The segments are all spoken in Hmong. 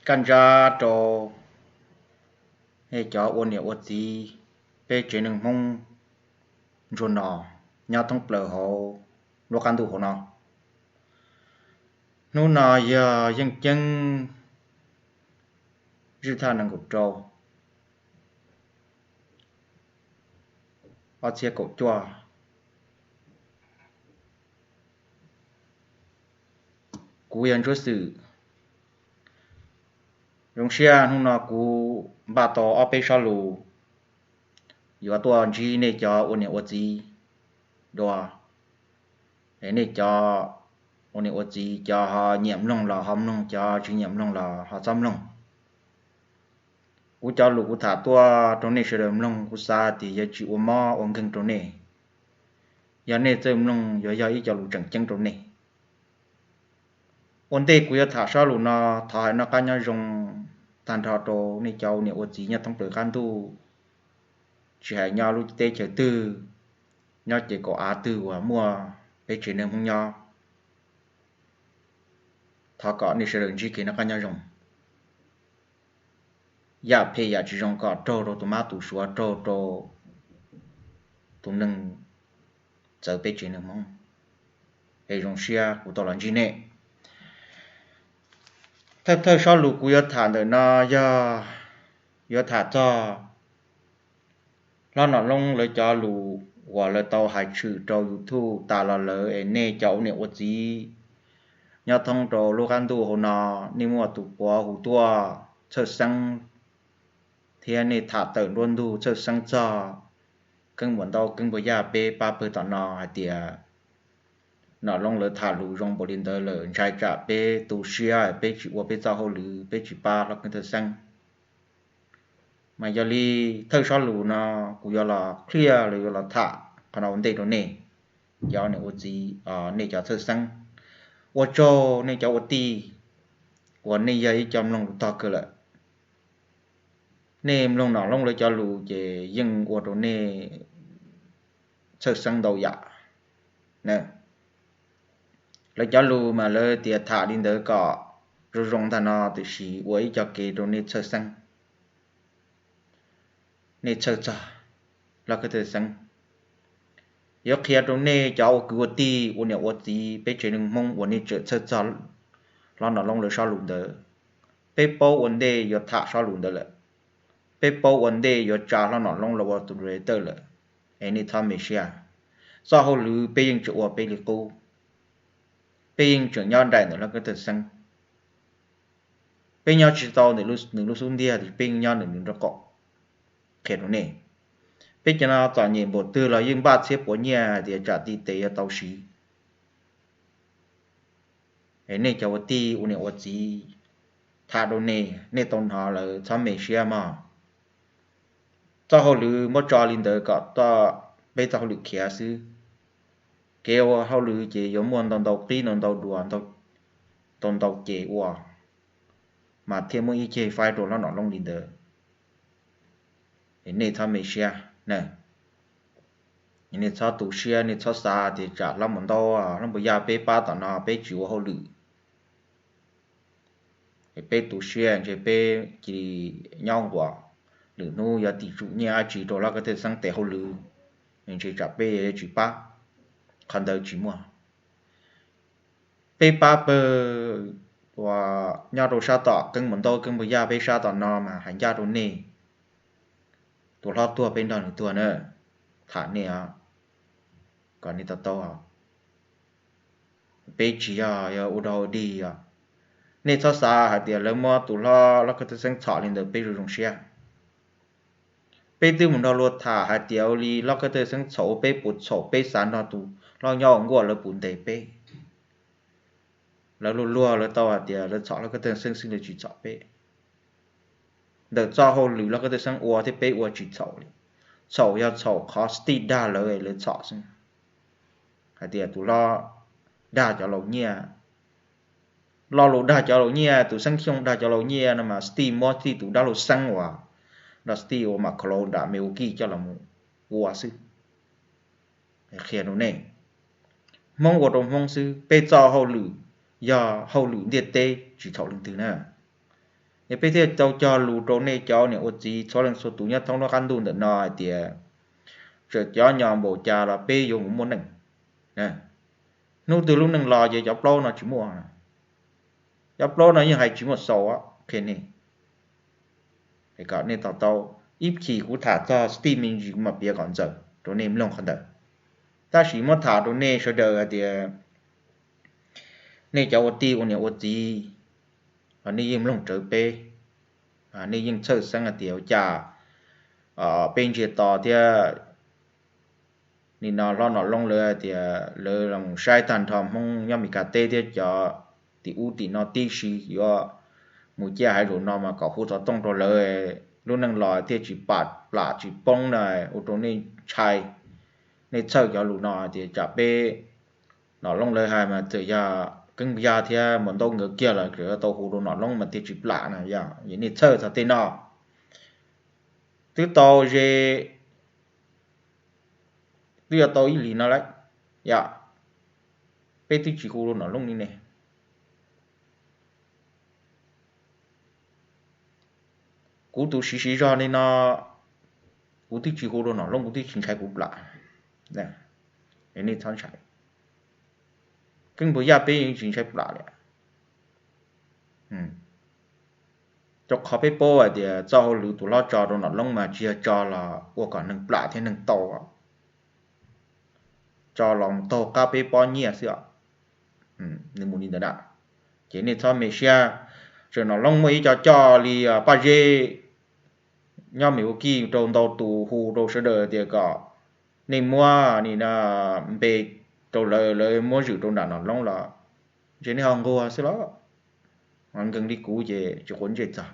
Kaj ntsab rau nej cov ua niam ua txiv peb tsev neeg Hmoob ntsuag no nyob thoob plaws hauv lub qab ntuj hauv no. Hnub no yog yeej ceeb zij thaj nees nkaum rau ob txhiab kaum cuaj. Kuv yog Ntsuab Xwm. Zoo siab hnub no kuv npaj tau ob peb sob lus yuav tuaj ntsib nej cov ua niam ua txiv dua. Es nej cov ua niam ua txiv, cov ho nyiam mloog los ho mloog, cov tsis nyiam mloog los ho txhob mloog. Kuv cov lus kuv tham tuaj rau nej sawv daws mloog, kuv xav tias yuav tsis ua mob ua nkeeg rau nej. Yog nej txawj mloog yuav yog ib co lus tseem ceeb rau nej. Ua ntej kuv yuav tham sob lus no, thov hais noj qab nyob zoo tag nrho rau nej cov ua niam ua txiv nyob thoob plaws qab ntuj, tsis hais nyob lub teb chaws twg, nyob ces kaum av twg uas muaj peb tsev neeg Hmoob nyob. Thov kom nej sawv daws ntsib kev noj qab nyob zoo. Yam phem yam tsis zoo kom raug rau tus mab tus suav, raug rau tus neeg txawv peb tsev neeg Hmoob. Es zoo siab kuv tau los ntsib nej. Thawj thawj sob lus kuv yuav tham ntawm no yog yuav tham txog Hlob Nom Loob lawv cov lus uas lawv tau hais tshwm rau YouTube tas los lawm. Es nej cov ua niam ua txiv nyob thoob rau lub qab ntuj hauv no, nej muaj tus puav hu tuaj txhawj xeeb, thiab nej tham tawm nruab ntug txhawj xeeb txog Keeb Npuas Ntaub Keeb Npuas Yaj peb pab pawg tom no hais tias Nom Loob lawv tham lus zoo npaum li ntawd lawm, ntshai tsam peb tu siab, peb tsis ua peb txoj hauj lwm, peb tsis pab Hlob Keeb Thawj Xeeb. Mas yog li thawj sob lus no kuv yuav los qhia los yuav los tham qhov no ua ntej rau nej cov niam ua txiv, nej cov txhawj xeeb. Ua tsaug nej cov ua tij uas nej yog ib co mloog lus tog kawg lawm. Nej mloog Nom Loob lawv cov lus ces yeej ua rau nej txhawj xeeb ntau yam. Lawv cov lus mas lawv tias tham li ntawd kom zoo zoo ntag no, tiam sis ua ib co kev rau nej txhawj xeeb, nej txhawj txog Hlob Keeb Thawj Xeeb. Yuav qhia rau nej cov ua kwv ua tij ua niam ua txiv peb tsev neeg Hmoob uas nej tseem txhawj txog Hlob Nom Loob lawv sob lus ntawd. Peb paub ua ntej yuav tham sob lus ntawd lawm, peb paub ua ntej yuav tsa Hlob Nom Loob los ua tus director lawm. Es nej txhob me siab, txoj hauj lwm peb yeej tseem ua peb li qub, peb yeej tseem nyob daim ntawm Hlob Keeb Thawj Xeeb. Peb nyob tsis tau ntawm nws lub xub ntiag, tiam sis peb yeej nyob ntawm nws nraub qaum. Qhia rau nej, peb cov no txom nyem npaum twg los yeej npaj txhiab puav nyiaj hais tias tsam tib tes yuav tau siv. Es nej cov ua tij ua niam ua txiv, tham rau nej, nej tau hnov lawm txhob me siab mog. Txoj hauj lwm muab tso li ntawd kom peb txoj hauj lwm khiav xwb. Kev ua hauj lwm ces yuav muaj ntau ntau qib ntau ntau duas, ntau ntau ces ua, mas thiaj muaj ib ceg faib rau Hlob Nom Loob li ntawd. Nej txhob me siab, nej txhob tu siab, nej txhob xav tias tsam Hlob Npuas Ntaub Hlob Npuas Yaj peb pab tom no peb tsis ua hauj lwm. Es peb tu siab ntshe peb cia li nyob nquas, lwm hnub yuav tim tsum nyiaj dab tsi rau Hlob Keeb Thawj Xeeb tes hauj lwm, ntshe tsam peb yuav tsis pab. Qhov ntawd tsis muaj. Peb pab pawg uas nyob rau sab tom Keeb Npuas Ntaub Keeb Npuas Yaj peb sab tom no mas hais ncaj rau nej, tus hlob tuag peb nrog nws tuag na, tham nej os, kom nej to taub. Peb tsis yog yog ua dog ua dig os. Nej txhob xav hais tias lawv muab tus hlob Hlob Keeb Thawj Xeeb txhom li ntawd peb zoo zoo siab. Peb twb mus nrog luag tham hais tias ua li Hlob Keeb Thawj Xeeb txhaum ua peb puas txhaum, peb xav nrog tus hlob nyob ua nkuaj lawv puas ntes peb. Lawv luag luag lawv tau hais tias lawv txhom Hlob Keeb Thawj Xeeb xwb, lawv tsis txhom peb. Ntawm txoj hauj lwm Hlob Keeb Thawj Xeeb ua thiab peb ua tsis txhaum li. Txhaum yog txhaum qhov Steve dag lawv, lawv txhom xwb. Hais tias tus hlob dag cov laus nyiaj, lo lus dag cov laus nyiaj, tus Xeeb Xyooj dag cov laus nyiaj no mas Steve muab Steve tus dab laug Xeeb uas nrog Steve ua mam khau lau nram Milwaukee coj los mus ua xwb. Qhia rau nej, Hmoob ua rau Hmoob xwb, peb txoj hauj lwm yog hauj lwm ntiaj teb, tsis txhaum leej twg na. Es peb thiaj tau cog lus rau nej cov niam ua txiv txhua leej txhua tus nyob thoob lub qab ntuj ntawm no hais tias, txawm cov nyo npaum cas los peb yuav mus muaj neej. Hnub twg lub neej los ces cov plaub no tsis muaj. Cov plaub no yeej hais tsis muaj xaus, qhia nej kom nej to taub. Ib chim kuv tham txog tij me ntsis kuv mam piav kom ntxaws rau nej mloog qhov ntawd. Tab sis muab tham rau nej sawv daws hais tias nej cov ua tij ua niam ua txiv, nej yeej mloog rawv peb, nej yeej txhawj xeeb hais tias ua cas peb ntsiag to thiab. Nim no hlob Nom Loob lawv hais tias lawv los saib tag nrho Hmoob nyob Meskas teb thiab cov tim ub tim no tib si yuav mus ciaj haiv zaum no mas kom hu xov tooj rau lawv, lub neej los thiaj tsis pam plam tsis poob na, ua rau nej ntshai. Nej txhawj cov lus no tias tsam peb, Nom Loob lawv hais mas txawm yog Keeb Yaj thiab Muas Ntaub nkawd kiag los tseem yuav tau hu rau Nom Loob mas thiaj tsis plam na yom. Nej txhawj txog tej no twb tau ze, twb yuav tau ib hlis no lawm yom, peb twb tsis hu rau Nom Loob li ne. Kuv tus siv siv zog li no, kuv twb tsis hu rau Nom Loob, kuv twb tsis ntshai kuv plam. Nej txhob ntshai, Keeb Puas Yaj peb yeej tsis ntshai plam li. Rau qhov peb paub hais tias txoj hauj lwm tus hlob tso rau Nom Loob mas tsis yog tso los ua kom neeg plam thiab neeg tau, tso los taug qab peb pob nyiaj xwb os. Nws mus li ntawd na, ces nej txhob me siab. Tseem Nom Loob muaj ib co coj li Paj Zeb nyob Mes Ua Kij rau ntau tus hu rau sawv daws tias kom nej muab npe rau lawv, lawv muab zwm rau nram Nom Loob los ntshe nej ho nquag xwb los. Nkees li kuv ces tsis quav ntsej txog.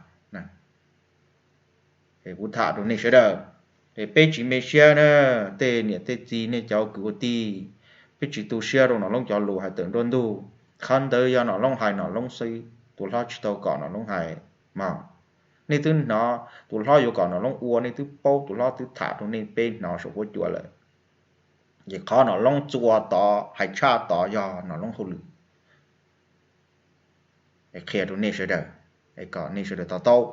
Kuv tham rau nej sawv daws, es peb tsis me siab na, tej niam tej txiv nej cov kwv ua tij, peb tsis tu siab rau Nom Loob cov lus hais tawm nruab ntug. Qhov ntawd yog Nom Loob hais Nom Loob xwb, tus hlob tsis tau kom Nom Loob hais mas. Nej twb hnov tus hlob yuav kom Nom Loob ua, nej twb paub tus hlob twb tham rau nej peb hnov saum huab cua lawm. Ces qhov Nom Loob txua tod hais tshaj tod yog Nom Loob hauj lwm. Qhia rau nej sawv daws, kom nej sawv daws to taub.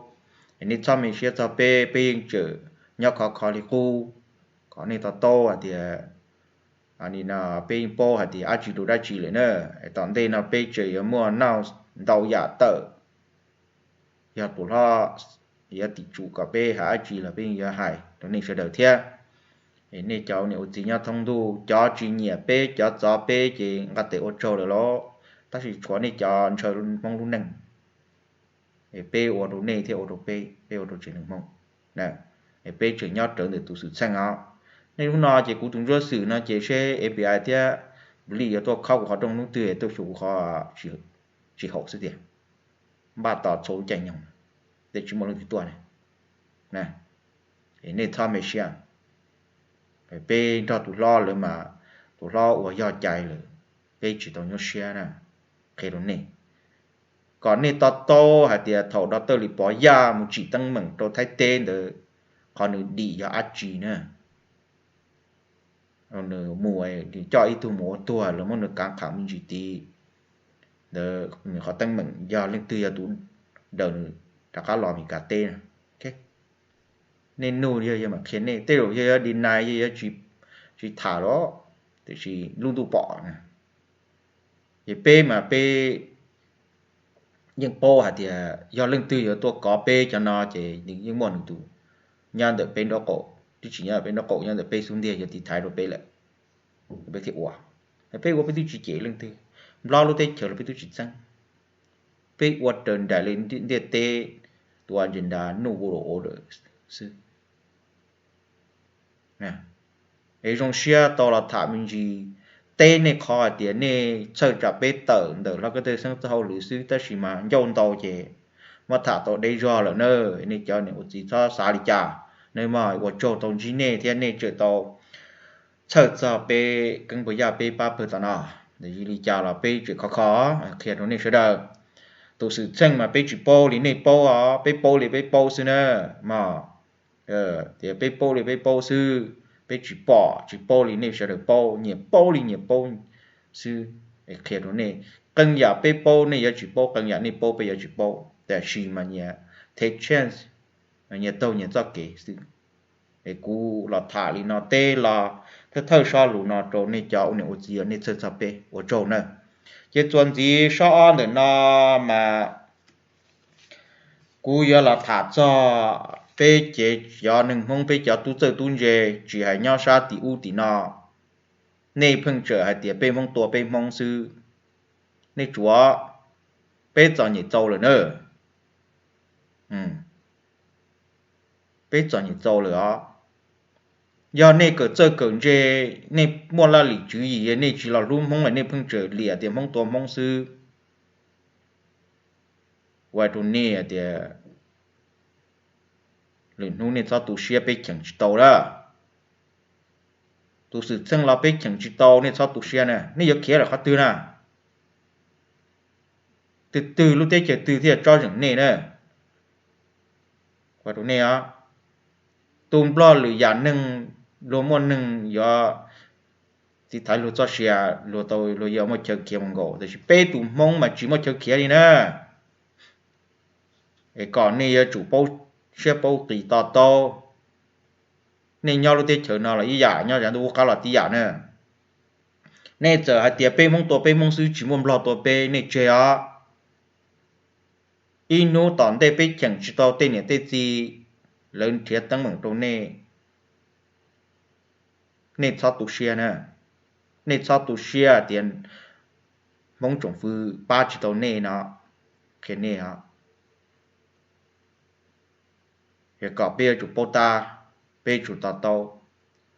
Nej txhob me siab txog peb, peb yeej tseem nyob khov kho li qub. Kom nej to taub hais tias, peb yeej paub hais tias dab tsi rau dab tsi lawm na. Tom ntej no peb tseem yuav muaj naj ntau yam tawm. Yog tus hlob yuav tim tsum kom peb hais dab tsi los peb yeej yuav hais rau nej sawv daws thiab. Nej cov niam ua txiv nyob thoob ntuj, cov tsis nyiam peb cov txov peb ces nqa tes ua tsaug lawm lauj. Tab sis tshuav nej cov ntshaw Hmoob lub neej, peb ua rau nej thiab ua rau peb, peb ua rau tsev neeg Hmoob. Peb tseem nyob rawv ntawm tus xwm txheej os. Nej hnub no ces kuv tus ntsuab xwm no ces seb FBI thiab police yuav tuaj khob kuv qhov rooj hnub twg tuaj xyuas kuv qhov tsis haum xwb tiag. Npaj tos txhua lub caij nyoog, tej tsis muaj leej twg tuaj ne. Nej txhob me siab. Peb nrog tus hlob lawm mas, tus hlob ua yog cai lawm, peb tsis tau nyuaj siab na. Qhia rau nej, kom nej to taub hais tias thaum Doctor Lis Pov Yaj mus tsim teeb meem rau Thaib teb ntawd, qhov nws dim yog dab tsi na. Nws mus, nws coj ib tug mus ua tuag, lawv muab nws kav qham me ntsis tid. Ntawd nws qhov teeb meem yog leej twg yog tus daws nws rov qab los Meskas teb na. Nej nug yog yawg mam qhia nej, tej zaum yog yuav deny, yog yuav tsis tham los, tiam sis lub ntuj pom na. Ces peb mas peb yeej paub hais tias yog leej twg yuav tuaj kov peb cov no ces nws yeej muaj nws tus nyob ntawm peb nraub qaum, twb tsis nyob ntawm peb nraub qaum, nyob ntawm peb xub ntiag yuav tiv thaiv rau peb lawm. Peb thiaj ua, peb ua peb twb tsis cem leej twg, Nplog lub teb chaws los peb twb tsis txeeb. Peb ua raws nraim li ntiaj teb tus agenda New World Order xwb. Es zoo siab tau los tham me ntsis, teb nej qhov hais tias nej txhawj tsam peb tawm ntawm Hlob Kab Tawj Xeeb txoj hauj lwm xwb, tab sis mas ncauj ntau ces muab tham tau deb zog lawm na. Nej cov niam ua txiv txhob xav li cas, nej mas ua tsaug tau ntsib nej thiab nej tseem tau txhawj txog peb Keeb Puas Yaj peb pab pawg tom no. Ntawm li cas los peb tseem khov kho qhia rau nej sawv daws. Tus xwm txheej mas peb tsis paub li nej paub os, peb paub li peb paub xwb na. Mas tias peb paub li peb paub xwb, peb tsis pom tsis paub li nej sawv daws paub, nyias paub li nyias paub xwb. Qhia rau nej, qee yam peb paub nej yuav tsis paub, qee yam nej paub peb yuav tsis paub, tiam sis mas nyias take chance, nyias taug nyias txoj kev xwb. Es kuv los tham li no teb los thawj thawj zaj lus no rau nej cov ua niam ua txiv, nej txhawj txog peb, ua tsaug na. Ces txuas ntxiv zaj ob ntawm no mas kuv yuav los tham txog peb cev cov neeg Hmoob, peb cov tub txawj tub ntse, tsis hais nyob sab tim ub tim no, nej pheej tsawm hais tias peb Hmoob tua peb Hmoob xwb. Nej tsuav, peb txom nyem txaus lawm na. Peb txom nyem txaus lawm os. Yog nej kawm txawj kawm ntse, nej muaj laj lim tswv yim, nej tsis los hlub Hmoob lawm, nej pheej tsawm liam tias Hmoob tua Hmoob xwb, ua rau nej tias lwm hnub nej txhob tu siab peb cheem tsis tau lawm. Tus xwm txheej los peb cheem tsis tau, nej txhob tu siab na. Nej yuav khiav lawm qhov twg na? Twg twg lub teb chaws twg thiaj tsob zeem nej na? Ua rau nej os, tus Nplog lwm yam neeg, luag muaj neeg yuav txiv thaiv luag txoj sia, luag tau luag yuav muaj chaw khiav mus nkaus, tab sis peb tus Hmoob mas tsis muaj chaw khiav li na. Es kom nej yuav tsum paub siab paub qis to taub. Nej nyob lub teb chaws no los ib yam, nyob zas ntuj ub qab los tib yam na. Nej txawm hais tias peb Hmoob tua peb Hmoob xwb, tsis muaj Nplog tua peb, nej tseg os. Ib hnub tom ntej peb cheem tsis tau tej niam tej txiv, lawv nrhiav teeb meem rau nej, nej txhob tu siab na. Nej txhob tu siab tias Hmoob tsoom fwv pab tsis tau nej no, qhia nej os. Es kom peb yuav tsum paub tab, peb yuav tsum to taub.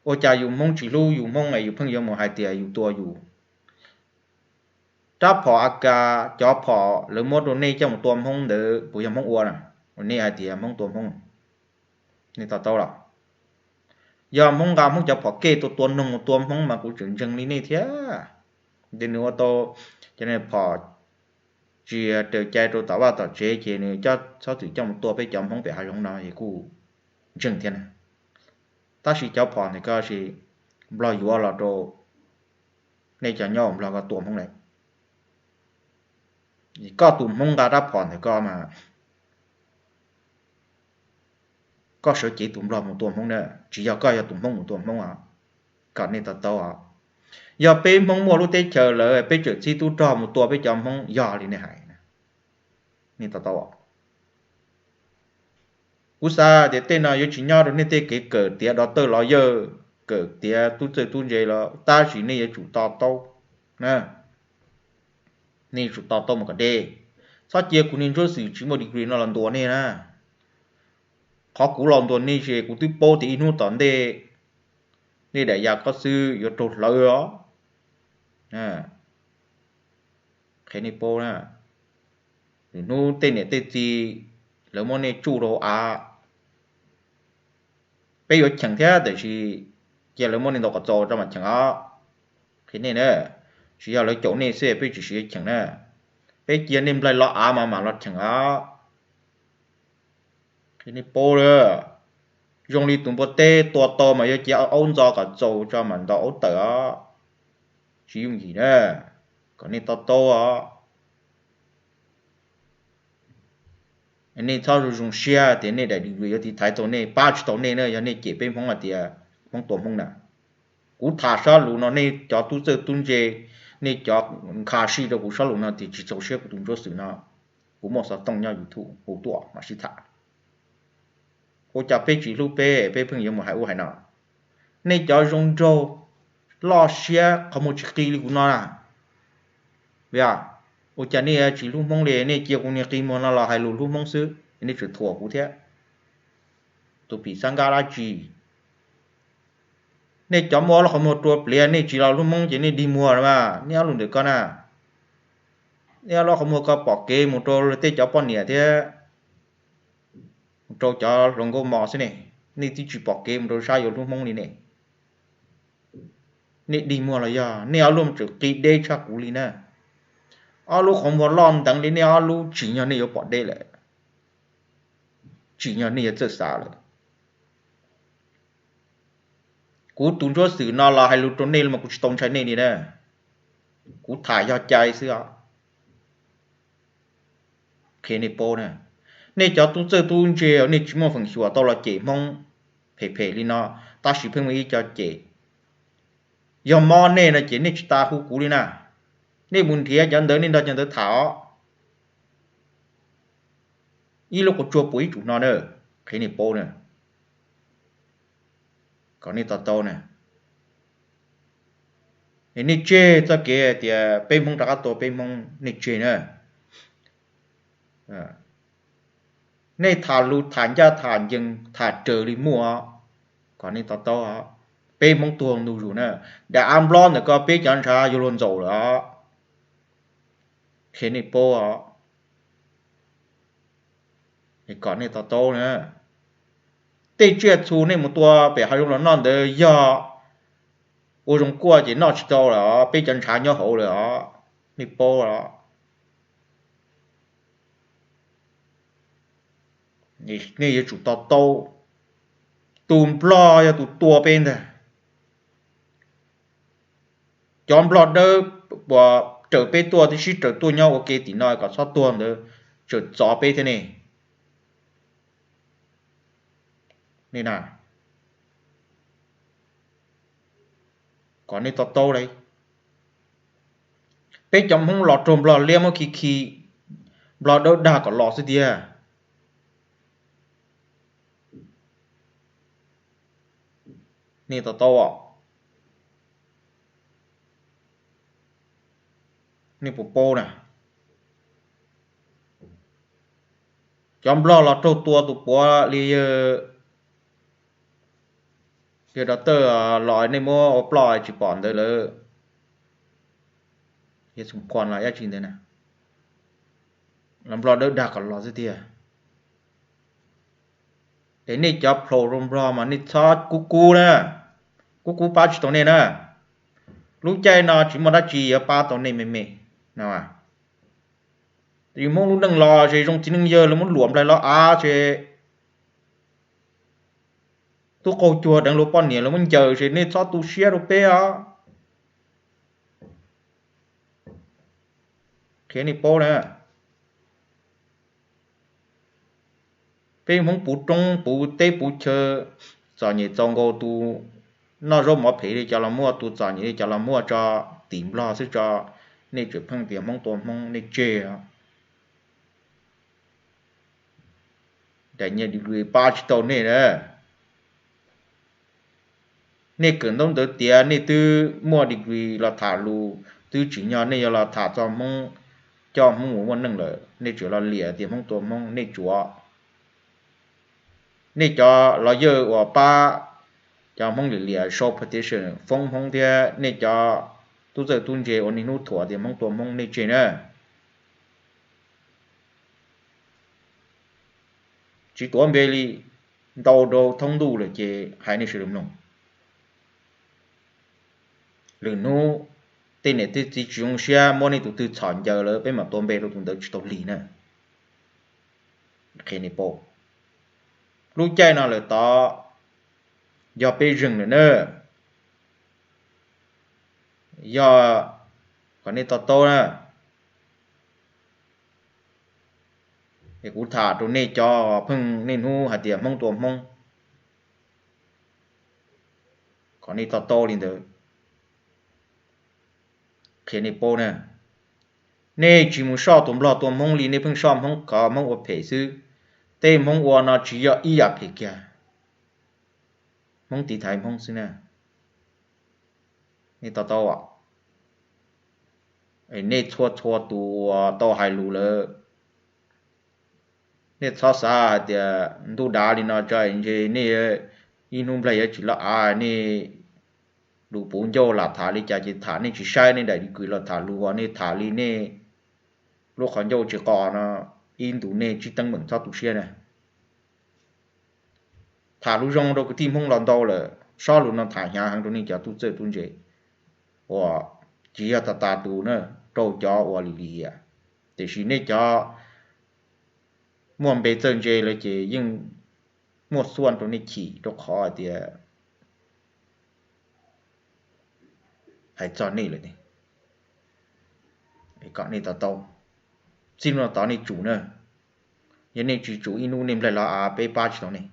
Ua cas yus Hmoob tsis hlub yus Hmoob es yus pheej yuav mus hais tias yus tua yus? Rab phom A K, cov phom lawv muab rau nej coj mus tua Hmoob ntawd puas yog Hmoob ua na? Uas nej hais tias Hmoob tua Hmoob, nej to taub los? Yog Hmoob nqa Hmoob cov phom kej tua tua noog mus tua Hmoob mas kuv tseem ntseeg li nej thiab. Ces nws ua tau, cov phom tsis raws cai rau tom vaj tom tsev ces nws coj txhob txwm coj mus tua peb cov Hmoob pem hav zoov no es kuj ntseeg thiab na. Tab sis cov phom ntawm ko sis Nplog yuav los rau nej cov nyob Nplog ko tua Hmoob lawm. Koj tus Hmoob nqa rab phom ntawm ko mas koj sawv cev tus Nplog mus tua Hmoob na, tsis yog koj yog tus Hmoob mus tua Hmoob os. Kom nej to taub os. Yog peb Hmoob muaj lub teb chaws lawm peb tseem txib tub rog mus tua peb cov Hmoob yog li nej hais. Nej to taub os. Kuv xav tias tej no yuav tsis nyob rau nej tej kev kawm tiav dov tawj los yawg, kawm tiav tub txawj tub ntse los, tab sis nej yuav tsum to taub. Nej yuav tsum to taub mus kom deb. Txhob cia kuv niag Ntsuab Xwm tsis muaj degree no los ntuas nej na. Qhov kuv los ntuas nej ces kuv twb paub tias ib hnub tom ntej nej daim yam ko xwb yuav raug hlawv os. Qhia nej paub na, lwm hnub tej niam tej txiv lawv muab nej tsuj rau av, peb yuav cheem thiab, tab sis cia lawv muab nej ntaus kom txaus tso mam cheem os. Qhia nej na, tsis yog lawv caum nej xwb peb tsis siv yuav cheem na. Peb cia nej nplaig los av mas mam los cheem os. Qhia nej paub lawm, zoo li tus npua teb tua tau mas yuav cia aub ntxo kom txaus tso mam ntaus aub tawm os. Tsis yooj yim na, kom nej to taub os. Nej txhob zoo zoo siab tias nej daim degree yuav tiv thaiv tau nej, pab tsis tau nej na, yog nej cem peb Hmoob hais tias Hmoob tua Hmoob na. Kuv tham sab lus no nej cov tub txawj tub ntse, nej cov nkha sij rau kuv sab lus no tias tsis txaus siab kuv tus Ntsuab Xwm no, kuv muaj xov tooj nyob YouTube hu tuaj mam sib tham. Ua cas peb tsis hlub peb, peb pheej yuav mus hais ub hais no? Nej cov zoo nraug loj siab qhov muag tsis qi li kuv no na. Ua cas nej tsis hlub Hmoob li, nej cia kuv niag qi muag no los hais lus hlub Hmoob xwb, nej tseem thuam kuv thiab. Tus phim xab nkaj dab tsi? Nej cov muaj ob lub qhov muag rua pliav, nej tsis los hlub Hmoob ces nej dig muag na mas, nej ob lub ntawm ko na. Nej ob lub qhov muag ko pom kev mus rau tej cov poj niam thiab mus rau cov hluas nkauj mos xwb ne. Nej twb tsis pom kev mus rau sab yuav hlub Hmoob li ne. Nej dig muag los yog nej ob lub tseem qi deb tshaj kuv li na. Ob lub qhov muag loj nteev li nej ob lub, tsim nyog nej yuav pom deb lawm, tsim nyog nej yuav txawj xav lawm. Kuv tus Ntsuab Xwm no los hais lus rau nej mas kuv tsis tau ntshai nej li na. Kuv tham yog cai xwb os. Qhia nej paub na, Nej cov tub txawj tub ntse nej tsis muaj feem xyuam tau los cem Hmoob phem phem li no, tab sis pheej muaj ib co cem. Yog mob nej no ces nej tsis tas hu kuv li na. Nej mus nrhiav cov ntawd nej nrog cov ntawd tham os. Ib lub qhov tsua puas ib tsum no na, qhia nej paub na, kom nej to taub na. Nej tseg txoj kev tias peb Hmoob rov qab tua peb Hmoob, nej tseg na. Nej tham lus tham ncaj tham ncees tham raws li muaj, kom nej to taub. Peb Hmoob tuag ntu zus na, daim av nplob ntawm ko peb cov ntshav yuav luag ntxaum lawm os. Qhia nej paub os, kom nej to taub na. Tej tsiaj txhu nej mus tua pem hav zoov los noj ntawd yog ua zoo kuaj ces noj tsis tau lawm os, peb cov ntshav nyob hauv lawm os, nej paub os. Nej yuav tsum to taub, tus Nplog yog tus tua peb ntag. Cov Nplog dawb uas raws peb tuaj, twb sib raws tuaj nyob ua ke tim no kom txhob tuag ntawd, tseem txov peb thiab ne. Kom nej to taub li. Peb cov Hmoob los raug Nplog liab muab khi khi, Nplog dawb dag kom los xwb tiag. Nej to taub os. Nej puas paub na? Cov Nplog los raug tua tus puav li yawg, yawg Doctor los nej muab ua ploj tsis pom ntawd lawm. Yawg Xoo Phoos los dab tsi ntawd na, los Nplog dawb dag kom los xwb tiag. Es nej cov plhau rau Nplog mas nej txhob kub kub na, kub kub pab tsis tau nej na. Lub caij no tsis muaj dab tsi yuav pab tau nej me me no. Yus Hmoob lub neej los ces zoo txiv neej yawg lawv muab luam nplaig los av ces tub qaug cuag deev luag poj niam lawv muab ncaws ces nej txhob tu siab rau peb os. Qhia nej paub na, peb Hmoob puv roob puv teb puv chaw, txom nyem txaus nkaus, tus noj zaub mov phem li cov los muaj, tus txom nyem li cov los muaj tso, tim Nplog xwb tso. Nej tseem pheej tias Hmoob tua Hmoob, nej tseg os. Daim nyiaj degree pab tsis tau nej na. Nej kawm ntaub ntawv tiav, nej twb muaj degree los tham lus twb tsim nyog nej yuav los tham txog Hmoob, coj Hmoob mus muaj neej lawm, nej tseem los liam tias Hmoob tua Hmoob, nej tsuav. Nej cov lawyer uas pab cov Hmoob liam liam sau petition foob Hmoob thiab nej cov tub txawj tub ntse uas niaj hnub thuam tias Hmoob tua Hmoob, nej tseg na. Tsis tuav npe li, ntau rau thoob ntuj lawm ces hais nej sawv daws mloog. Lwm hnub tej niam tej txiv tsis zoo siab muab nej tus twg txhom ncaws lawm peb mam tuav npe rau tus ntawd tsis tau lig na. Qhia nej paub, lub caij no lawm tod yog peb zeeg lawm na. Yog, kom nej to taub na. Es kuv tham rau nej cov pheej niaj hnub hais tias Hmoob tua Hmoob, kom nej to taub li ntawd. Qhia nej paub na, nej tsis mus soj tus Nplog tua Hmoob li, nej pheej soj Hmoob kov Hmoob ua phem xwb. Tej Hmoob ua no tsis yog ib yam phem kiag, Hmoob tiv thaiv Hmoob xwb na. Nej to taub, nej txhua txhua tus uas tau hais lus lawm, nej txhob xav hais tias ntuj dav li no tso ntshe nej ib hnub nplaig yuav tsis loj av, nej lus puv ncauj lam tham li cas ces tham, nej tsis saib nej daim degree los tham lus, nej tham li nej lub qhov ncauj tsis qos no, ib ntus nej tsib teeb meem, txhob tu siab na. Tham lus zoo rau kwv tij Hmoob los ntau lawm, sob lus no tham hnyav heev rau nej cov tub txawj tub ntse uas tsis yog tas tas tus na, rau cov uas lim lim hiam. Tiam sis nej cov muaj npe txawj ntse lawm ces yeej muaj xuaj rau nej chim rau qhov hais tias hais txog nej lawm, kom nej to taub. Txij no tod nej tsum na, Yog nej tsis tsum ib hnub nej nplaig los av peb pab tsis tau nej.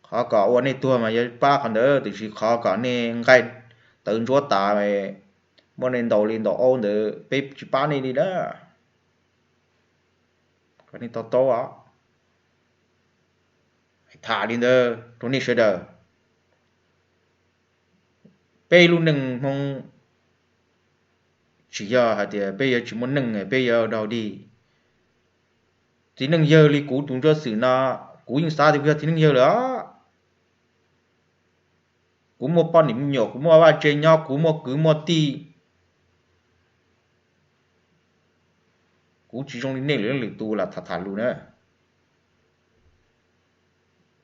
Qhov kom ua nej tuag mas yuav pab qhov ntawd, tiam sis qhov kom nej nqaij tawv ntsuab tas, muab nej ntaus li ntaus aub ntawd peb tsis pab nej li na. Kom nej to taub os. Tham li ntawd rau nej sawv daws. Peb lub neej Hmoob tsis yog hais tias peb yuav tsis muaj neej peb yuav dog dig. Txiv neej yawg li kuv tus Ntsuab Xwm no, kuv yeej xav tias kuv yog txiv neej yawg lawm os. Kuv muaj poj niam me nyuam, kuv muaj vaj tse nyob, kuv muaj kwv muaj tij. Kuv tsis zoo li nej lwm leej lwm tus lam tham tham lus na.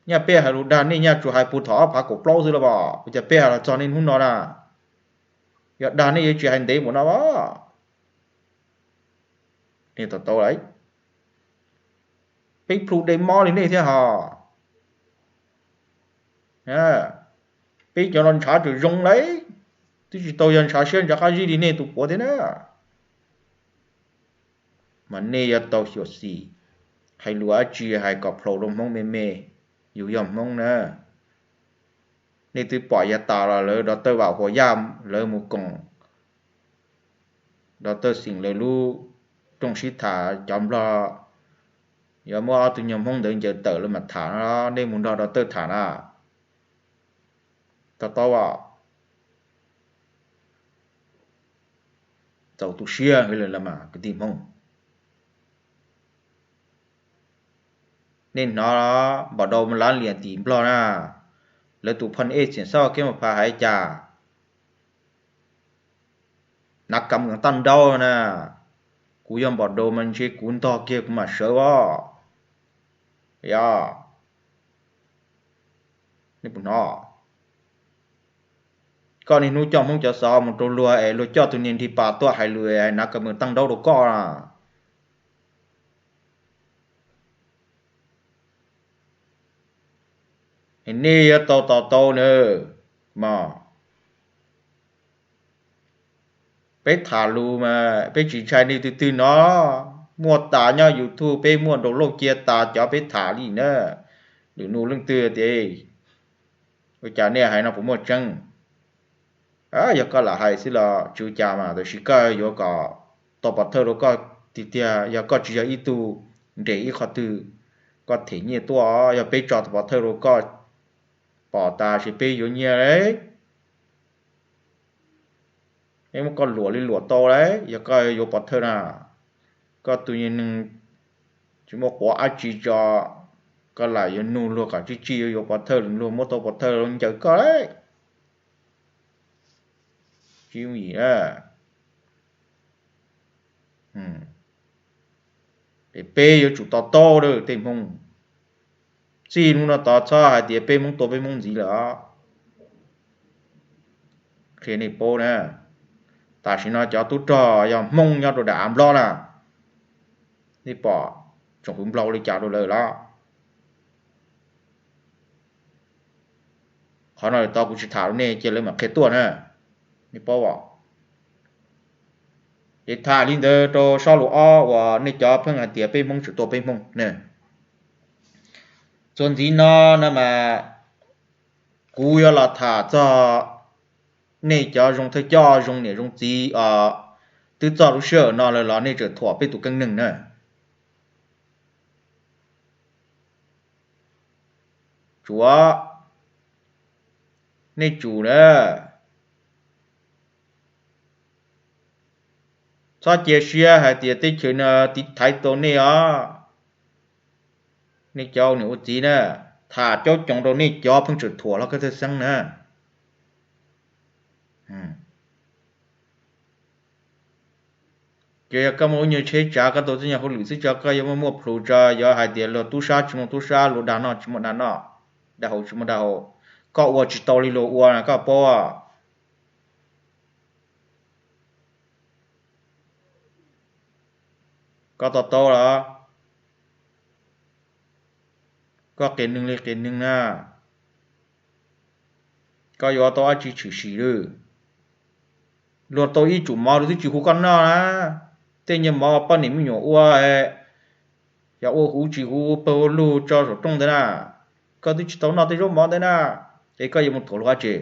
Nyaj peb hais lus dag nej nyaj tsuas hais puag thaum ob phav kaum plaub xwb los as, ua cas peb hais los txog niaj hnub no na? Yog dag nej yuav tsis hais ntev npaum no as. Nej to taub lawm. Peb plhu dej mob li nej thiab hos. Peb cov no ntshav tseem zoo lawm, twb tsis tau yog ntshav siab ntshav qab zib li nej tus puav thiab na. Mas nej yuav tau xyuam xim, hais lus dab tsi hais kom plhaus rau Hmoob me me, yus yog Hmoob na. Nej twb pom yav tas los lawv Dr. Vam Huas Yaj lawv mus koom Dr. Xeem lawv lub rooj sib tham cov Nplog, yuav muab ob tug nyuag Hmoob ntawd ncaws tawm lawv mam tham no, nej mus nrog Dr. tham na. To taub as. Txaus tu siab heev lawm los mas kwv tij Hmoob. Nej hnov Npam Dau Lav Liam tim Nplog na, lawv tus phaj ej Xiam Xauj Kiab Mas Phas hais cas? Nav Kam Mws Taj Nraub na, kuv yog Npam Dau mas ntshe kuv ntog kiag kuv mam sawv os. Yog, nej puas hnov? Koj niaj hnub coj Hmoob cov xov mus rau luag es luag coj tus niag nrig pas tuaj hais lus es Nav Kam Mws Taj Nraub rau koj na. Es nej yuav tau to taub na mog. Peb tham lus mas peb tsis ntshai nej twg twg no, muaj tas nyob YouTube, peb muaj download cia tas cov peb tham li na. Lwm nus leej twg tias, ua cas nej hais no puas muaj tseeb? Yog koj lam hais xwb los tsis ua cas mas, tab sis koj yuav kom tau pov thawj rau koj tiag tiag, yog koj tsis yog ib tug nres ib qho twg, koj them nyiaj tuaj, yog peb tso tau pov thawj rau koj pom tas ces peb yuav nyiaj lauj. Peb muab koj luam li luam tau lauj, yog koj yuav pov thawj na. Koj tus neeg tsis muaj quav dab tsi tso, koj lam yuav nug luag kom tsib tsib yuav yuav pov thawj, luag muab tau pov thawj los ncaws koj lauj. Tsis yooj yim na. Es peb yuav tsum to taub lawm tej Hmoob. Txij hnub no tod txhob hais tias peb Hmoob tua peb Hmoob ntxiv lawm os. Qhia nej paub na, tam sim no cov tub rog yog Hmoob nyob rau dav Nplog na, nej pom tsoom fwv Nplog ua li cas rau lawv los? Qhov no lawm tod kuv tsis tham rau nej, cia lawv mam qhia tuaj na, nej paub os. Ces tham li ntawd rau sob lus ob uas nej cov pheej hais tias peb Hmoob tseem tua peb Hmoob na. Txuas ntxiv no no mas kuv yuav los tham txog nej cov zoo thawj coj zoo niam zoo txiv os, twb txog lub sij hawm no lawm los nej tseem thuam peb tus keeb neeg na. Tsuav, nej tsum na, txhob cia siab hais tias teb chaws no tiv thaiv tau nej os. Nej cov niam ua txiv na, tham caub coos rau nej cov pheej tseem thuam hlob Kab Thawj Xeeb na. Ces yog koj muaj lub nyuag tsheb tsav, koj tau txoj nyuag hauj lwm xwb tso, koj yuav muaj muaj plhus tso, yuav hais tias luag tub sab tsis muaj tub sab, luag dag noj tsis muaj dag noj, dag haus tsis muaj dag haus, koj ua tsis tau li luag ua na koj paub. Koj to taub los? Koj qias neeg li qias neeg na, koj yuav tau dab tsi tshwm sim lawm? Luag tau ib tsum mov luag twb tsis hu koj noj na. Tej nyuag mov poj niam me nyuam ua, Yog ua huv tsis huv pawg ua lug tso saum rooj ntawd na, koj twb tsis tau noj tej zaub mov ntawd na, es koj yuav mus thuam luag ua dab tsi?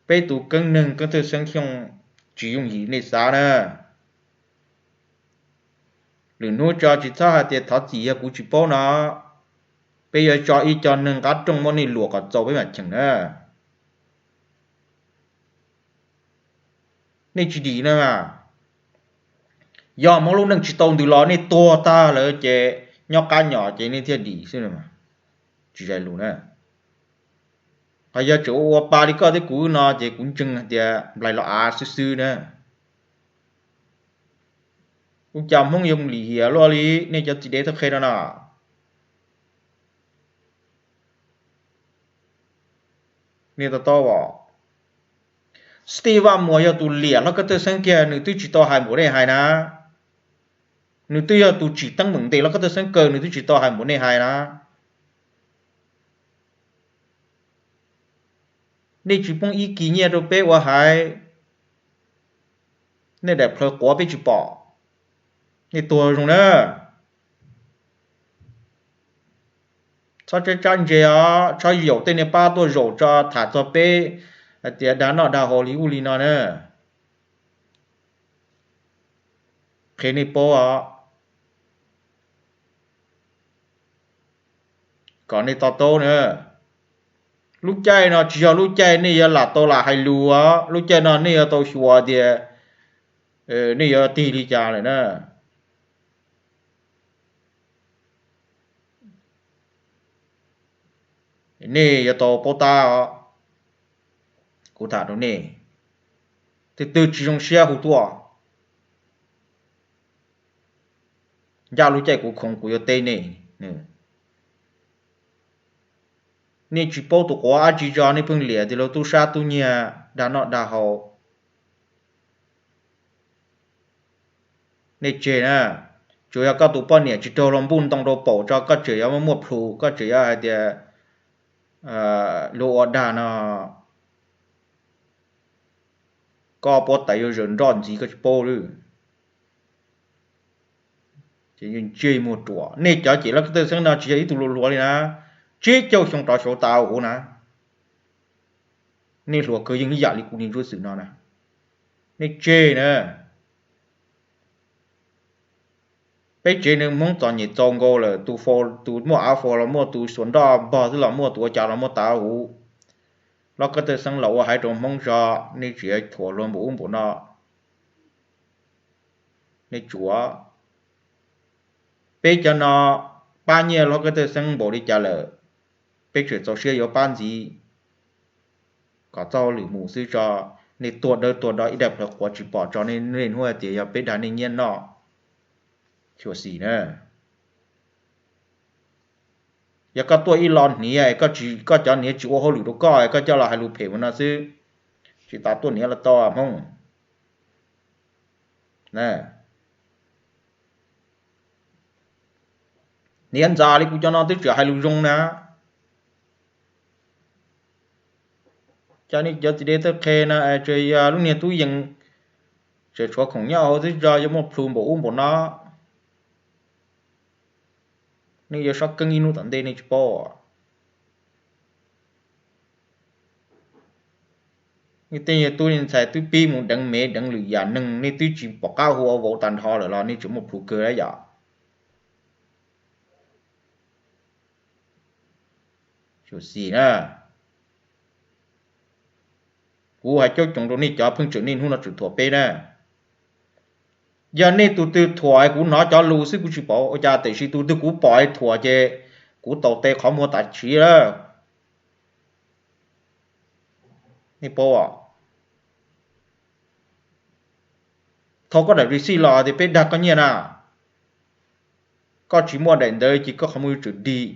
Peb tus keeb neeg keeb thawj xeeb Xyooj tsis yooj yim nej xav na. Lwm hnub tso tsis txhob hais tias thov txim yog kuv tsis paub no, peb yuav tso ib co neeg qab rooj muab nej luam kom txaus peb mam cheem na. Nej tsis dim na. Yog Hmoob lub neej tsis tau ntws los nej tuag tag lawm ces nyob qab nyom ces nej thiaj dim xwb, tsis zais lus na. Ho yog tseem ua ua pa li koj thiab kuv no ces kuv ntseeg hais tias nplaig los av xwb xwb na. Ua cas Hmoob yuav mus lim hiam luaj li nej cov txiv dev thawj qhe no na? Nej to taub os. Xib Vaj Muas yog tus liam hlob Kab Thawj Xeeb kiag, nws twb tsis tau hais npaum nej hais na. Nws twb yog tus tsim teeb meem ntes hlob Kab Thawj Xeeb kawg, nws twb tsis tau hais npaum nej hais na. Nej tsis poob ib kis nyiaj rau peb ua haiv, nej daim plhaw quav peb tsis pom, nej tuag zoo na. Txhob tsab tsab ntse os, txhob yaum tej niag pab tuaj zaum tso tham txog peb hais tias dag noj dag haus li ub li no na. Qhia nej paub os, kom nej to taub na. Lub caij no tsis yog lub caij nej yuav lam tau lam hais lus os, lub caij no nej yuav tau xyuas tias nej yuav tig li cas lawm na. Nej yuav tau paub tab os. Kuv tham rau nej, tus twg tsis zoo siab hu tuaj, ncaj lub caij kuv khoov kuv yuav teb nej. Nej tsis paub tus quav dab tsi tso nej pheej liam tias luag tub sab tub nyiag dag noj dag haus. Nej tseg na, tsuas yog koj tus poj niam tsis raug luag npuj ntoo rau paum tso koj tseem yuav muaj plhus, koj tseem yuav hais tias luag ua dag no, koj puab tais yuav zawm nroj ntxiv koj tsis paub lawm. Ces yeej ntsej muag ruam, nej cov cem hlob Kab Thawj Xeeb no tsis yog ib tug hluas hluas li na, tsib caug xyoo rov saud tas huv na. Nej hluas kawg yeej ib yam li kuv niag ntsuab xwm no na. Nej tseg na. Peb tsev neeg Hmoob txom nyem txaus nkaus lawm, tus muaj av faus los muaj, tus xuas nroj npog xwb los muaj, tus ua cas los muaj tas huv. Hlob Kab Thawj Xeeb los ua haiv rau Hmoob tso, nej tseem yuav thuam luag npaum ub npaum no. Nej tsuav, peb cov no pab nyiaj hlob Kab Thawj Xeeb npaum li cas lawm, peb tseem txaus siab yuav pab ntxiv kom txoj hauj lwm mus xwb tso. Nej tuag dawb tuag do ib daim plhaw quav tsis pom tso, nej hnub hais tias yog peb dag nej nyiaj noj. Xyuam xim na, yog koj tuaj ib lo hniav, koj cov hniav tsis ua hauj lwm rau koj, koj coj los hais lus phem ua no xwb, tsis tas tuaj hniav los tau Hmoob. Hniav ntxas li kuv cov no twb tseem hais lus zoo na. Cov nej cov txiv dev thawj qhe no tseem yog lub niag tub yees, tseem tshuav khoom nyob hauv xwb tso, yuav muaj plhus npaum ub npaum no. Nej yuav sab keeb ib hnub tom ntej nej tsis paub. Nej tej tub ntxhais twb pib mus deev mev deev lwm yam neeg, nej twb tsis pom qab hu ua vauv tag nrho lawm los nej tseem muaj plhus kawg lawm yom. Xyuam xim na, kuv hais caub coom rau nej cov pheej tseem niaj hnub no tseem thuam peb na. Yog nej tus twg thuam kuv hnov cov lus xwb kuv tsis pom ua cas, tiam sis tus twg kuv pom thuam ces kuv taus tes qhov muag tas siv lawm. Nej paub, thov koj daim receipt los tias peb dag koj nyiaj na, koj tsis muaj daim ntawd ces koj qhov muag yuav tsum dig.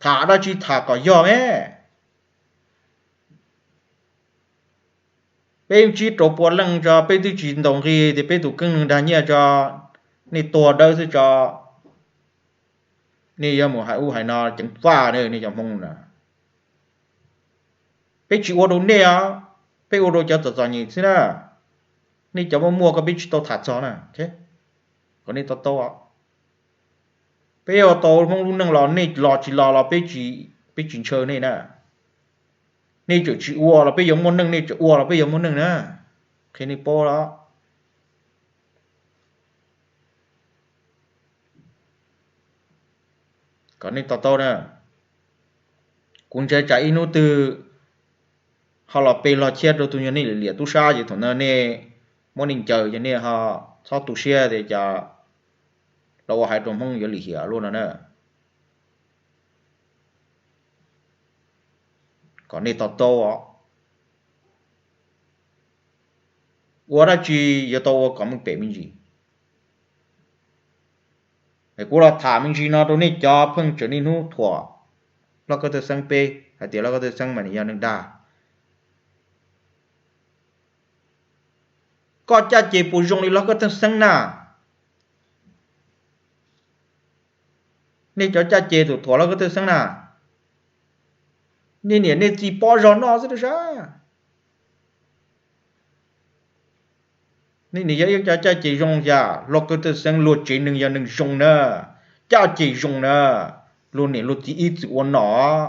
Tham dab tsi tham kom yog me. Peb tsib rau pua leej tso, peb twb tsis ntaus nqi tias peb tus keeb neeg dag nyiaj tso, nej tuag dawb xwb tso, nej yuav mus hais ub hais no ceev faj nej cov Hmoob na. Peb tsis ua rau nej os, peb ua rau cov txom txom nyem xwb na. Nej cov muaj muaj ko peb tsis tau tham txog na. Kom nej to taub, peb ua tau Hmoob lub neej los nej los tsis los los peb tsis ntshaw nej na. Nej tseem tsis ua los peb yuav muaj neej, nej tseem ua los peb yuav muaj neej na. Qhia nej paub los. Kom nej to taub na. Kuv ntshai tsam ib hnub twg ho los pe log chiab rau tus nyuag nej liam tub sab ces thaum ntawd nej muab nej ncaws ces nej ho txhob tu siab tias cas los ua hais rau Hmoob yuav lim hiam luaj no na. Kom nej to taub os. Ua dab tsi yuav tau ua kom meej pem me ntsis. Kuv los tham me ntsis no rau nej cov pheej tseem niaj hnub thuam Loj Koj Thawj Xeeb peb hais tias Loj Koj Thawj Xeeb mas nws yog neeg dag. Koj caj ces puas zoo li Loj Koj Thawj Xeeb na? Nej cov caj ces tus thuam Loj Koj Thawj Xeeb na, nej niam nej txiv pob zog noj xwb sav. Nej niam yog ib cov caj ces zoo yam Loj Koj Thawj Xeeb luag tsev neeg yog neeg zoo na, caj ces zoo na, luag niam luag txiv ib txwm ua nom.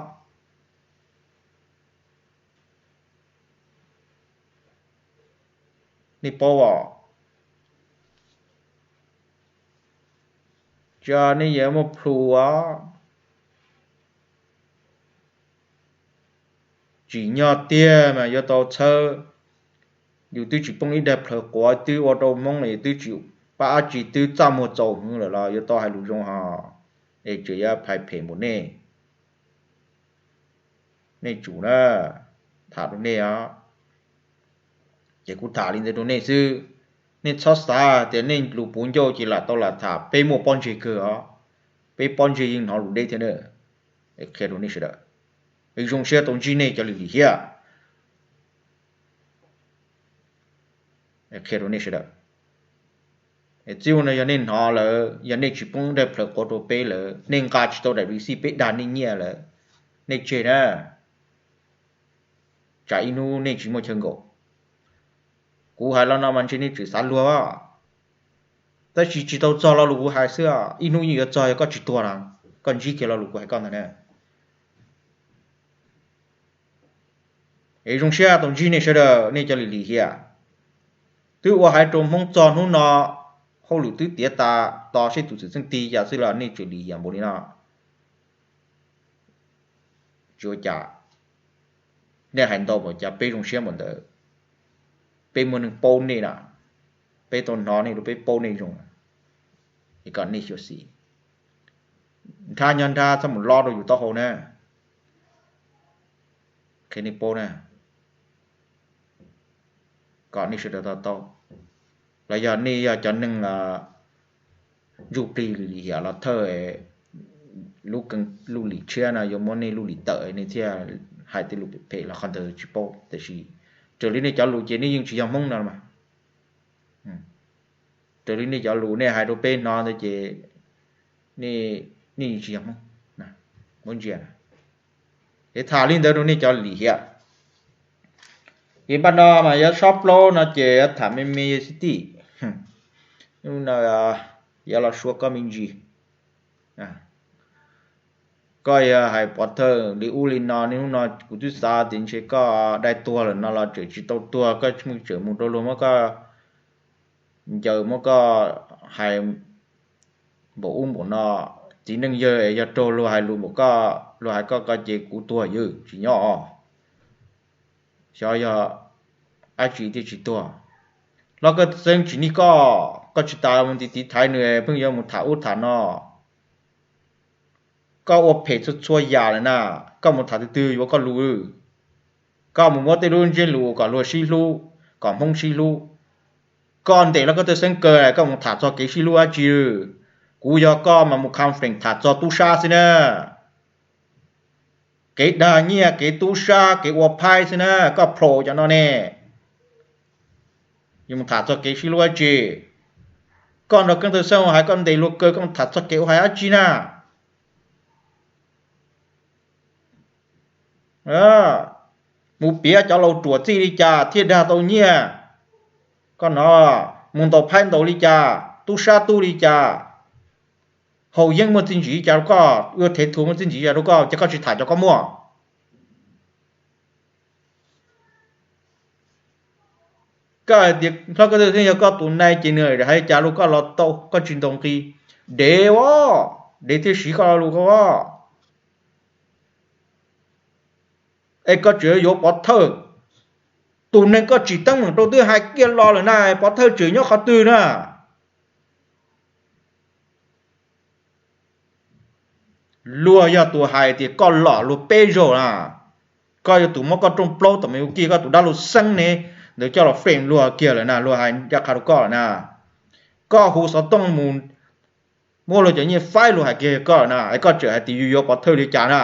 Nej paub os, tsis nej yuav muaj plhus os. Tsim nyog tiag mas yuav tau txhawb. Yus twb tsis poob ib daig plhawv quav, twb ua rau Hmoob los yus twb tsis pab dab tsi, twb txaj muag txaus hwv lawm los yuav tau hais lus zoo hos. Es tseem yuav phais phem npaum nej. Nej tsum na, tham rau nej os. Ces kuv tham li ntawd rau nej xwb. Nej txhob xav tias nej lus puv ncauj ces lam tau lam tham, peb muaj pob ntseg kawg os. Peb pob ntseg yeej hnov lus deb thiab na. Qhia rau nej sawv daws, zoo siab tau ntsib nej cov lim lim hiam. Qhia rau nej sawv daws, txij no yog nej hnov lawm, yog nej tsis poob daig plawv quav rau peb lawm, nej nqa tsis tau daim receipt peb dag nej nyiaj lawm, nej tseg na. Tsam ib hnub nej tsis muaj chaw nkaum. Kuv hais los no mas ntshe nej tseem xav luag, tab sis tsis tau txog lo lus kuv hais xwb. Ib hnub yeej yuav txog, yog koj tsis tuag no, koj ntsib kiag lo lus kuv hais koj ntag na. Es zoo siab tau ntsib nej sawv daws, nej cov lim lim hiam. Twb ua haiv rau Hmoob txog hnub no, hauj lwm twb tiav tas, tos seb tus xwm txheej tig cas xwb los nej tseem lim hiam npaum li no. Tsis ua cas, nej hais ntau npaum cas peb zoo siab npaum ntawd. Peb muaj neeg paub nej na, peb tau hnov nej lus, peb paub nej zoo. Es kom nej xyuam xim, nrhab nyob nrhab, txhob mus lob rau yus taub hau na. Qhia nej paub na, kom nej sawv daws to taub. Los yog nej yog cov neeg ntsuj plig lim hiam los thawj, lub lim tshiab no yuav muab nej lub lim tawm nej thiaj hais tej lus phem los qhov ntawd tsis paub, tab sis raws li nej cov lus ces nej yeej tsis yog Hmoob no mas. Raws li nej cov lus nej hais rau peb hnov ntawd ces nej yeej tsis yog Hmoob. Muab ntsia, es tham li ntawd rau nej cov lim hiam. Ces npaj no mas yuav tshab plaub no ces yuav tham me me xwb tij. Hnub no yuav los suav koj me ntsis. Koj yog hais pov thawj li ub li no, niaj hnub no kuv twb xav tias ntshe koj dai tuag lawm no los tseem tsis tau tuag, koj tseem mus rau luag muab koj ncaws, muab koj hais npaum ub npaum no. Txiv neej yawg es yog raug luag hais lus npaum koj, luag hais koj ko ces kuv tuag ywg tsis nyob os. Xyov yog dab tsi thiaj tsis tuag. Los koj xeeb tsis nij koj, koj tsis tas mus tiv tiv thaiv nws pheej yuav mus tham ub tham no. Koj ua phem txhua txhua yam lawm na, koj mus tham twg twg yuav koj lus. Koj mus muab tej lub ntsiab lus kom luag sib hlub, kom Hmoob sib hlub. Koj ntes los koj tej xeeb kaw, koj mus tham txog kev sib hlub dab tsi. Kuv yog koj mas mus conference tham txog tub sab xwb na. Kev dag nyiaj, kev tub sab, kev ua phaib xwb na, koj plhom cov no ne. Yuav mus tham txog kev sib hlub dab tsi? Koj nrog Keeb Thawj Xeeb ua hais koj ntes luag kaw, koj mus tham txog kev ua hais dab tsi na? Mus piav cov laus ruam txij li cas thiaj dag tau nyiaj? Koj no mus ntaus phaib ntaus li cas, tub sab tub li cas, haus yeeb muaj txiaj ntsig li cas rau koj, ua thev thuv muaj txiaj ntsig li cas rau koj, ces koj tsis tham cov koj muaj. Koj hais tias hlob Kab Tawj Xeeb yog koj tus nai ces nws hais li cas los koj los tau, koj tsis ntaus nqi. Dev os, dev thiaj siv koj lo lus koj os. Es koj tseem yuav pov thawj. Tus neeg koj tsim teeb meem rau twb hais kiag los lawm na, pov thawj tseem nyob qhov twg na? Luag yog tus hais tias koj lom luag peb zaug na, koj yog tus muab koj rooj plaub tom me ua kij koj tus dab luag xeeb ne, ntawd coj los frame luag kiag lawm na, luag hais ncaj qha rau koj lawm na. Koj hu xov tooj mus muab luag cov nyiaj faib luag hais kiag koj lawm na, es koj tseem hais tias yus yuav pov thawj li cas na?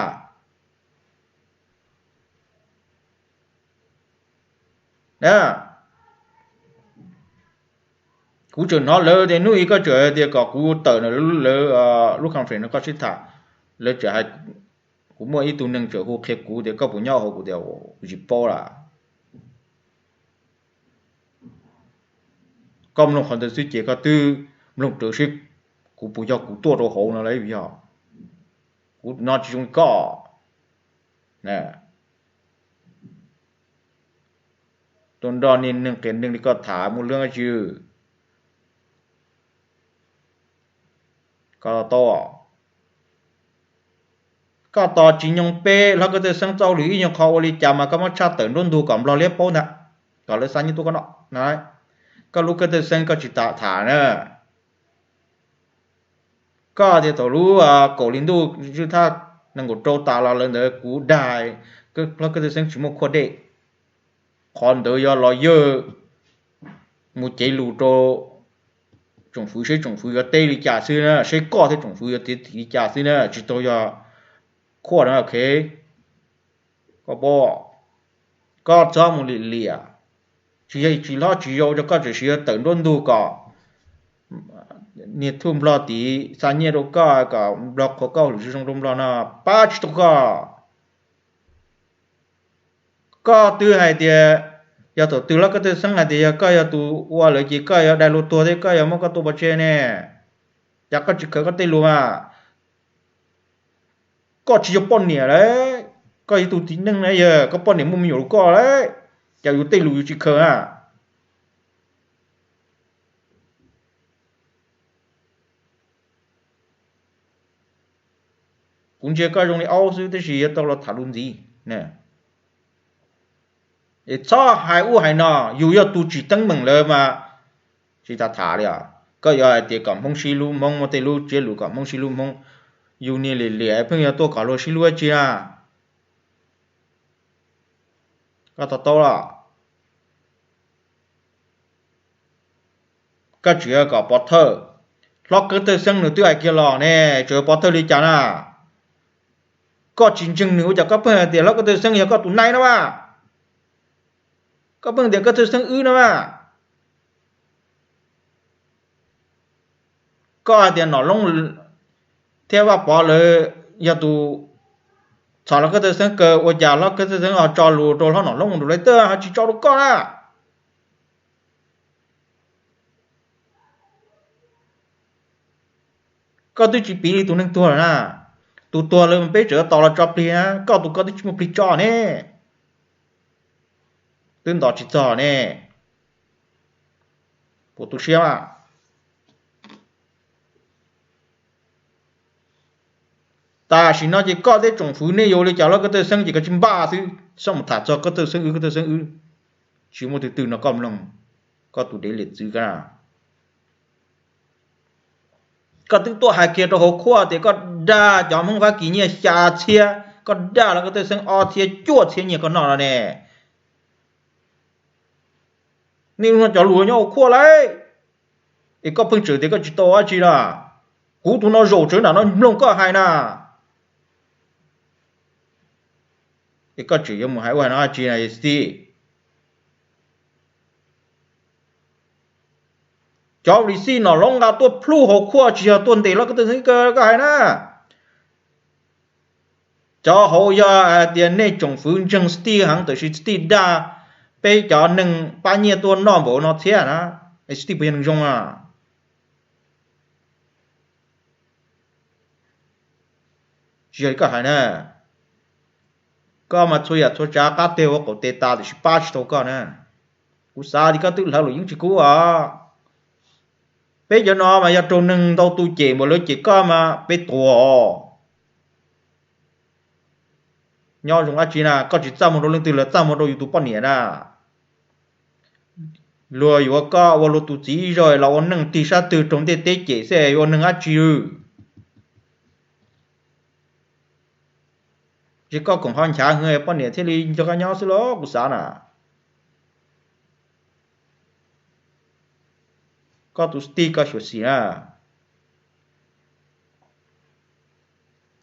Kuv tseem hnov lawv tias hnub ib koj tseem hais tias kom kuv tawm lawv lub conference no koj sib tham, lawv tseem hais, kuv muaj ib tug neeg tseem hu qhia kuv tias koj puas nyob hauv, kuv tias kuv tsis paub lawm. Koj mloog qhov ntawd xwb ces koj twb mloog raws seb kuv puas yog kuv tuaj rau hauv no los yog kuv no tsis zoo li koj. Tuaj nrog niag neeg qias neeg li koj tham muaj lub dab tsi. Koj tos, koj tos tsis nyoog peb hlob Kab Tawj Xeeb txoj lus ib nyuag qho ua li cas mas koj muab tshaj tawm nruab ntug kom Nplog liab paub ntag, kom lawv xa nyiaj tuaj koj noj. Koj lub Kab Tawj Xeeb koj tsis tham tham na. Koj tias thaum lub kaum hli ntuj tswj thaj nees nkaum rau tas los lawv ntawd kuv dag hlob Kab Tawj Xeeb tsis muaj khuaj dej. Qhov ntawd yog los yawg mus cev lus rau tsoom fwv seb tsoom fwv yuav teb li cas xwb na, seb koj thiab tsoom fwv yuav teb li cas xwb na, tsis tau yog khuaj na, ok. Koj paub, koj txhob mus lim liam, tsis yog tsis hlob tsis yau rau koj tseem siv tawm nruab ntug kom niag thuj Nplog tid xa nyiaj rau koj kom Nplog qhuas koj hauj lwm zoo zoo rau Nplog no pab tsis tau koj. Koj twb hais tias yog thaum twg hlob Kab Tawj Xeeb hais tias yog koj yog tus ua lawm ces koj yuav dai luag tuag thiab koj yuav muab koj tua pov tseg ne. Cas koj tsis khaws koj tej lus mas? Koj tsis yog poj niam lawm, koj yog tus txiv neej na yog koj poj niam muaj me nyuam rau koj lawm, cas yus tej lus yus tsis khaws na? Kuv ntsia koj zoo li aub xwb tab sis yuav tau los tham lus ntxiv. Es txhob hais ub hais no, yus yog tus tsim teeb meem lawm mas tsis tas tham li os. Koj yuav hais tias kom Hmoob sib hlub Hmoob, muaj tej lub tsiab lus kom Hmoob sib hlub Hmoob, yus niag liam liam pheej yuav tuaj kom luag sib hlub dab tsi na? Koj to taub los? Koj tseem yuav kom pov thawj. Hlob Kab Tawj Xeeb nws twb hais kiag los ne, tseem yuav pov thawj li cas na? Koj tsis ntseeg nws ua cas koj pheej hais tias hlob Kab Tawj Xeeb yog koj tus nai no mas? Koj pheej tias Kab Tawj Xeeb wb no mas. Koj hais tias Nom Loob thiab Vaj Pov lawv yog tus txhom hlob Kab Tawj Xeeb kaw, ua cas hlob Kab Tawj Xeeb ho tso lus rau hlob Nom Loob mus rau lawv tawj ho tsis tso rau koj na? Koj twb tsis piv li tus neeg tuag lawm na. Tus tuag lawm mas peb tseem tos los tso plig na, koj tus koj twb tsis muaj plig tso ne. Twb ntos tsis txog ne. Puas tu siab mas? Tam sim no ces koj thiab tsoom fwv nej yuav ua li cas hlob Kab Tawj Xeeb ces koj tsis npaj xwb, txhob mus tham txog Kab Tawj Xeeb wb, Kab Tawj Xeeb wb. Tsis muaj tus twg no koj mloog, koj tus dev liam txwv koj na. Koj twb tuaj hais kiag rau hauv qhuaj tias koj dag cov Hmoob Fab Kis nyiaj xya txhiab, koj dag los koj tej xeeb ob txhiab cuaj txhiab nyiaj koj noj no ne. Nej lub no cov lus nyob hauv qhuaj lauj, es koj pheej tseem tias koj tsis tau dab tsi na. Kuv tus no zaum tsawv nram no mloog koj hais na, es koj tseem yuav mus hais ua hais no dab tsi na xij. Cov receipt Nom Loob nqa tuaj plhub hauv qhuaj tsis yog tuaj ntes hlob Kab Tawj Xeeb kawg koj hais na. Cov hauv yog hais tias nej tsoom fwv ntseeg Steve heev tab sis Steve dag peb cov neeg pab nyiaj tuaj noj npaum no thiab na, es tij puas yog neeg zoo a? Tsis yog li koj hais na. Koj mas txhua yam txhua tsav qab teg ua qaum tes tas tiam sis pab tsis tau koj na. Kuv xav tias koj twb hlawv luam yeeb tsis kub os. Peb cov no mas yog raug neeg ntau tus cem npaum lawv cem koj mas peb tuag os. Nyob zoo dab tsi na, koj tsis txaj muag rau leej twg los txaj muag rau yus tus poj niam na. Luag yuav koj ua luag tus txiv ib zaug los ua neej tig sab twg raug ntiaj teb cem xwb yuav ua neeg dab tsi? Ces koj koom ho nchav heev poj niam thiaj li nrog koj nyob xwb los kuv xav na. Koj tus tij koj xyuam xim na.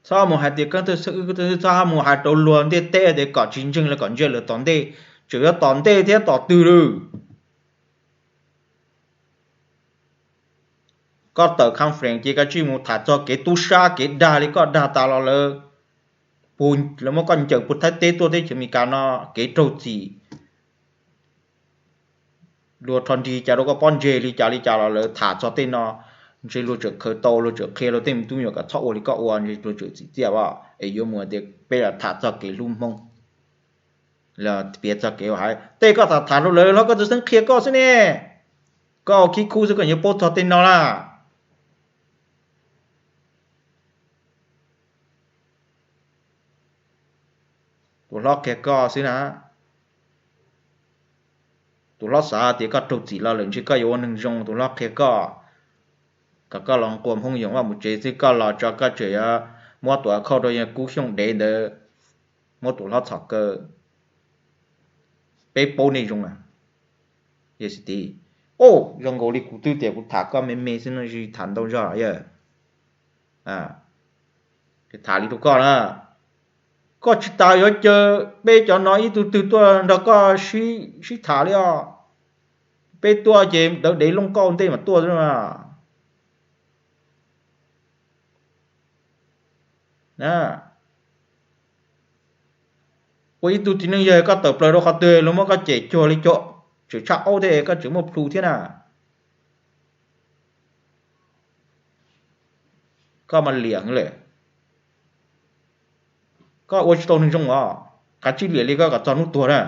Txhob mus hais tias koj txhob mus hais rau luag ntiaj teb tias kom tsis ntseeg los kom ntsia lawm tom ntej, tseem yuav tom ntej thiab tom twg lawm. Koj tawm conference ces koj tsij mus tham txog kev tub sab kev dag li koj dag tas los lawv, lawv muab koj ncaws puag Thaib teb tuaj teb chaws Amelikas no kev raug txim. Luag rho nrig cas rau koj pob ntseg li cas li cas los lawv tham txog tej no, ntshe luag tseem khaws tau luag tseem qhia luag tej me tub me nyuam kom txhob ua li koj ua ntshe luag tseem txim txiaj as. Es yuav mus tias peb los tham txog kev hlub Hmoob los piav txog kev hais tej koj tham tham rau lawv los koj tus xeeb qhia koj xwb ne. Koj ua khib khub xwb koj yuav paub txog tej no na. Tus hlob qhia koj xwb na. Tus hlob xav tias koj raug txim los lawm ntshe koj yuav ua neeg zoo, tus hlob qhia koj, kom koj los nquas Hmoob yoog vaj mus tsev xwb koj los tso koj tseem yuav muab tus a khauj rau yog Kub Xyooj dev ntawd, muab tus hlob txhom kaw. Peb paub nej zoo na. Yog xwb tiag, zoo nkaus li kuv twb tias kuv tham koj me me xwb no, tsis tham ntau zog yog. Tham li rau koj na, koj tsis tas yuav caw peb cov no ib tug twg tuaj nrog koj sib tham li os. Peb tuaj ces dawv dev looj kauj ntej mas tuaj xwb na. Ua ib tug txiv neej yawg koj tawm plaws rau qhov twg luag muab koj cem cuag li cov tseem tshaj aub thiab koj tseem muaj plhu thiab na. Koj mas liam heev lawm. Koj ua tsis tau neeg zoo os, kav tsij liam li koj kom txog hnub tuag na.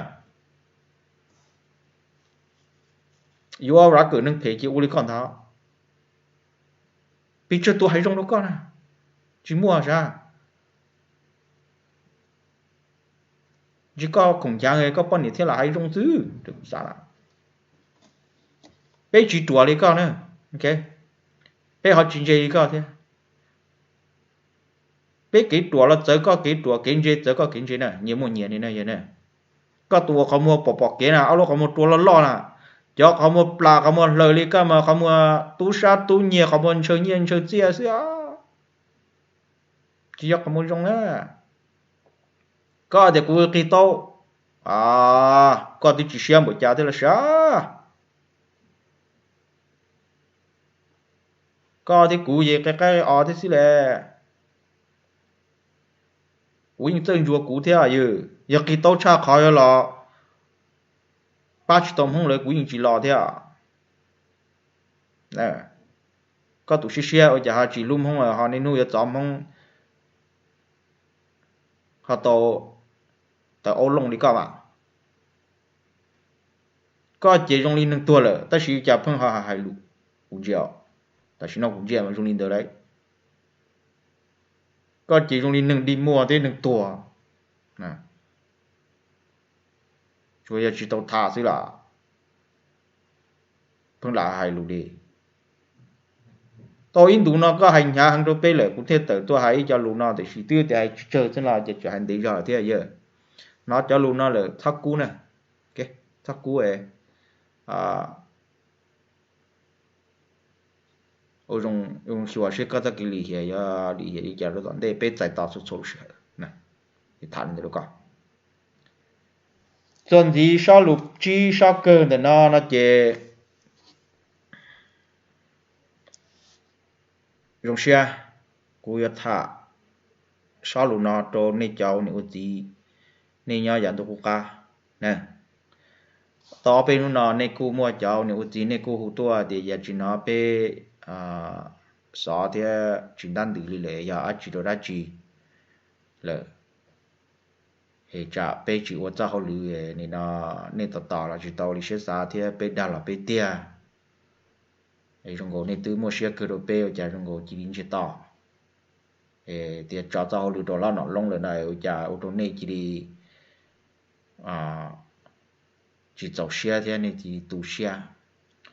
Yuav ua kawm neeg phem ces ua li koj ntag. Pes tsawg tus hais zoo rau koj na, tsis muaj sav. Ntshe koj khoom nchav koj poj niam thiaj lam hais zoo xwb. Peb tsis ruam li koj na, peb ho tsis ntse li koj thiab. Peb kev ruam los txawv koj kev ruam, kev ntse txawv koj kev ntse na, nyias muaj nyias li na yog na. Koj tus uas qhov muag pom pom kev na, ob lub qhov muag rua loj loj na, cov qhov muag plas qhov muag hlaws li koj mas qhov muag tub sab tub nyiag qhov muag ntshaw nyiaj ntshaw txiaj xwb, tsis yog qhov muag zoo na. Koj tias kuv qig taub, koj twb tsis siab npaum cas thiab los sav. Koj thiab kuv yeej qe qab os thiab xwb le. Kuv yeej txawj ntsuas kuv thiab, yog qig taub tshaj qhov yog los pab tsis tau Hmoob lawm kuv yeej tsis los thiab. Koj tus siab siab ua cas ho tsis hlub Hmoob los ho niaj hnub yuav txov Hmoob ho tau tawv aub looj li koj mas. Koj ces zoo li neeg tuag lawm tab sis cas pheej ho hais lus, kuv ntsia, tam sim no kuv ntsia mas zoo li ntawd lawm. Koj ces zoo li neeg dig muag thiab neeg tuag, tsuas yog tsis tau tham xwb las, pheej lam hais lus li. Tau ib ntus no koj hais hnyav heev rau peb lawm kuv thiaj tawm tuaj hais ib co lus no tiam sis twb tias hais tsawg xwb los ces tseem hais ntev zog thiab yawg. Hnov cov lus no lawm txhob kub na, txhob kub. Ua zoo xyuas seb koj txoj kev lim hiam yog lim hiam li cas rau tom ntej peb txais tos txhua txhua lub sij hawm. Tham li ntawd rau koj. Txuas ntxiv sob lus tsib sob kawg ntawm no no ces zoo siab kuv yuav tham sob lus no rau nej cov niam ua txiv, nej nyob yav ntuj qub qab. Tau peb hnub no nej kuj muaj cov niam ua txiv nej kuj hu tuaj tias yog tsis hnov peb xov thiab tsis ntab ntws li lawm yog dab tsi rau dab tsi lawm. Es tsam peb tsis ua txoj hauj lwm nim no nej tos tos los tsis tau li siab xav thiab peb dag los peb tiag. Es zoo nkaus nej twb muaj siab kawg rau peb ua cas zoo nkaus cia li ntsiag to. Es tias tso txoj hauj lwm rau Hlob Nom Loob lawm na ua cas ua rau nej cia li tsis txaus siab thiab nej cia li tu siab.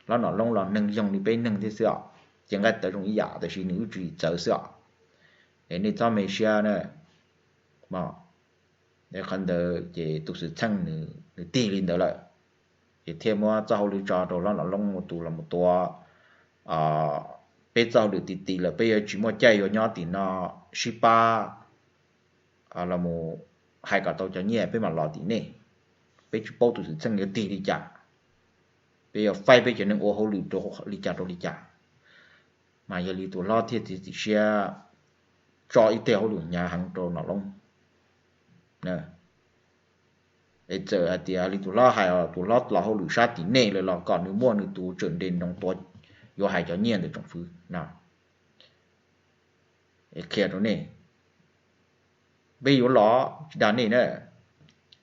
Hlob Nom Loob los neeg zoo li peb neeg thiab xwb os, ces nqaij tawv zoo ib yam tab sis nws wb tsis txawv xwb os. Es nej txhob me siab na. Qhov ntawd ces tus xwm txheej nws tig li ntawd lawm, ces thiaj muab txoj hauj lwm tso rau Hlob Nom Loob ua tus los mus tuav peb txoj hauj lwm tim tim lawm, peb yuav tsis muaj caij yuav nyob tim no sib pab los mus hais kom tau cov nyiaj peb mam los tim nej. Peb tsis paub tus xwm txheej yuav tig li cas, peb yuav faib peb cov neeg ua hauj lwm rau li cas rau li cas. Mas yog li tus hlob thiaj txiav txim siab tso ib teg hauj lwm hnyav heev rau Nom Loob. Es txawm hais tias li tus hlob hais tus hlob los hauj lwm sab tim nej lawm los kom nws muaj nws tus tswm nres noov tuav yuav hais cov nyiaj ntawm tsoom fwv no. Qhia rau nej, peb yuav los tsis dag nej na,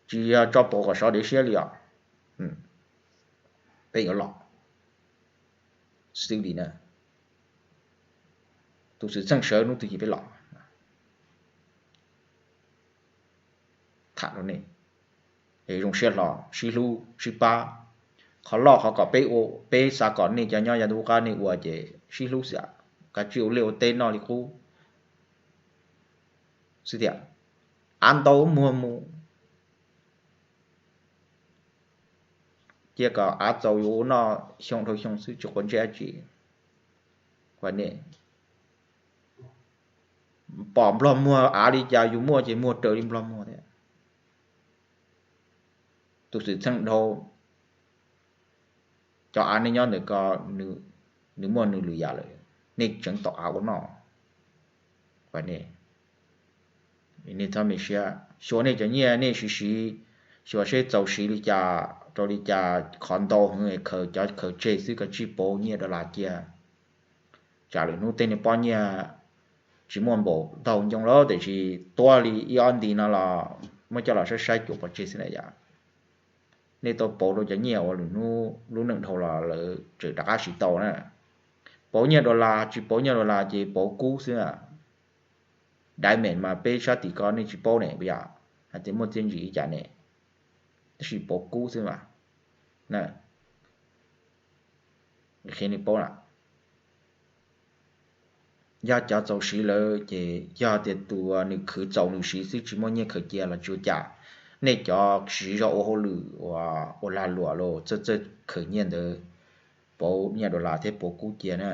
tsis yog tso pauv kom sov diav siab li os. Peb yuav los xwb li na. Tus xwm txheej sawv hnub twg ces peb los. Tham rau nej, es zoo siab hlo sib hlub sib pab. Qhov loj qhov kom peb ua, peb xav kom nej cov nyob yav ntuj qab nej ua ces sib hlub xwb, kav tsij ua liaj ua teb noj li qub xwb tiag. Av ntau muag mus, cia kom av txaus yuav ua noj xyoo dhau xyoo xwb tsis quav ntsej dab tsi. Pom nplog muag av li cas yus muaj ces muag raws li nplog muag thiab. Tus xwm txheej dhau, cov av nej nyob ntawm ko, nws muaj nws lwm yam lawm, nej tseem tom av ua noj. Nej txhob me siab, xyuas nej cov nyiaj nej siv siv, xyuas seb txaus siv li cas rau li cas, qhov ntau heev khaws cov khaws tseg xwb, kav tsij pauv nyiaj dollar cia. Tsam lwm hnub tej niag pob nyiaj tsis muaj npaum ntau ncoo lawm, tiam sis tuab li ib ob nti no los muab coj los saib saib cuam pov tseg xwb na yom. Nej tau pauv rau cov nyiaj uas lwm hnub lub neej dhau los lawv tseem rov qab siv tau na. Pauv nyiaj dollar tsis pauv nyiaj dollar ces pauv kub xwb. Diamond mas peb sab tim ko nej tsis paub ne, puas yog? Hais tias muaj txiaj ntsig li cas ne, tab sis pauv kub xwb mas. Qhia nej paub na, yog cov txaus siv lawm ces yog tias tus nws khwv txaus nws siv xwb tsis muaj nyiaj khaws cia los tsis ua cas. Nej cov siv zog ua hauj lwm ua lag luam los txawj txawj khaws nyiaj ntawd, pauv nyiaj dollar thiab pauv kub cia na.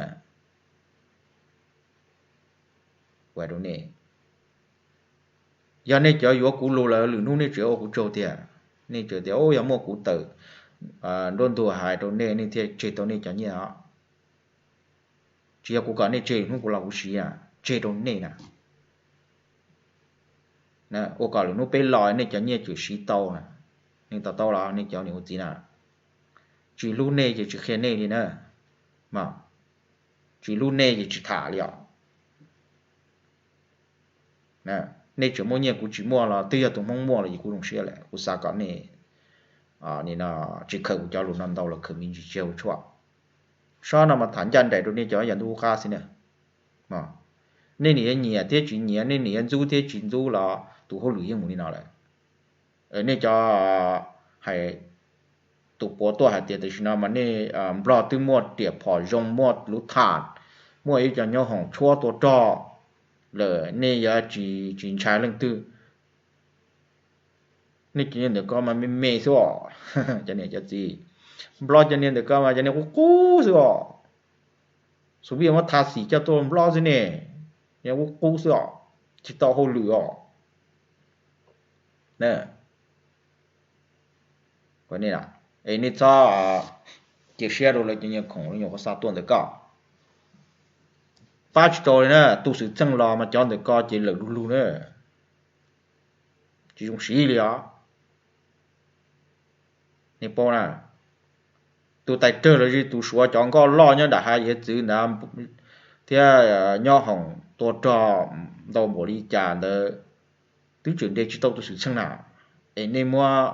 Yog nej cov yuav kuv lus lawm lwm hnub nej tseem ua kuv tsaug tiag. Nej tseem tias yog muaj kuv tawm nruab ntug hais rau nej, nej thiaj tseg tau nej cov nyiaj os. Tsis yog kuv kom nej tseg, hnub kuv los kuv siv tseg rau nej na. Ua kom lwm hnub peb los nej cov nyiaj tseem siv tau na. Nej to taub los nej cov niam ua txiv na, tsis hlub nej ces tsis qhia nej li na. Mas tsis hlub nej ces tsis tham li os. Nej tseem muaj nyiaj kuv tsis muaj los twb yog tus Hmoob muaj los ces kuv zoo siab lawm. Kuv xav kom nej nim no tsis khaws kuv cov lus no ntau los khaws me ntsis tseg ua tshuaj. Sab no mas tham ncaj nraim rau nej cov yav ntuj qab xwb na. Nej nim yuav nyiam thiab tsis nyiam, nej nim yuav ntxub thiab tsis ntxub los tus hauj lwm yeej mus li no lawm. Nej cov hais, tus puav tuaj hais tias tam sim no mas nej Nplog twb muaj riam phom zoo, muaj lub tham, muaj ib co nyoob hoom tshuab tua rog lawm, nej yuav tsis ntshai leej twg? Nej cov niag ntawm ko mas me me xwb os. Cov niam cov txiv, Nplog cov niag ntawm ko mas cov niag qub qub xwb os. Xus vij muab tha xim coj tuaj Nplog xwb ne, niag qub qub xwb os, tsis tau hauj lwm os. Es nej txhob cia siab rau lawv cov niag khoom lawv nyuam qhuav xa tuaj ntawm ko. Pab tsis tau li na, tus xwm txheej los mas cov ntawm ko ces lawm lug lug na, tsis zoo siv li os. Nej paub na, tus tais rawg los sis tus suav cov nkoj loj nyob nram hav yawg txwv ntawd thiab nyob hoom tua rog ntau npaum li cas ntawd twb tseem ntes tsis tau tus xwm txheej na. Es nej muab,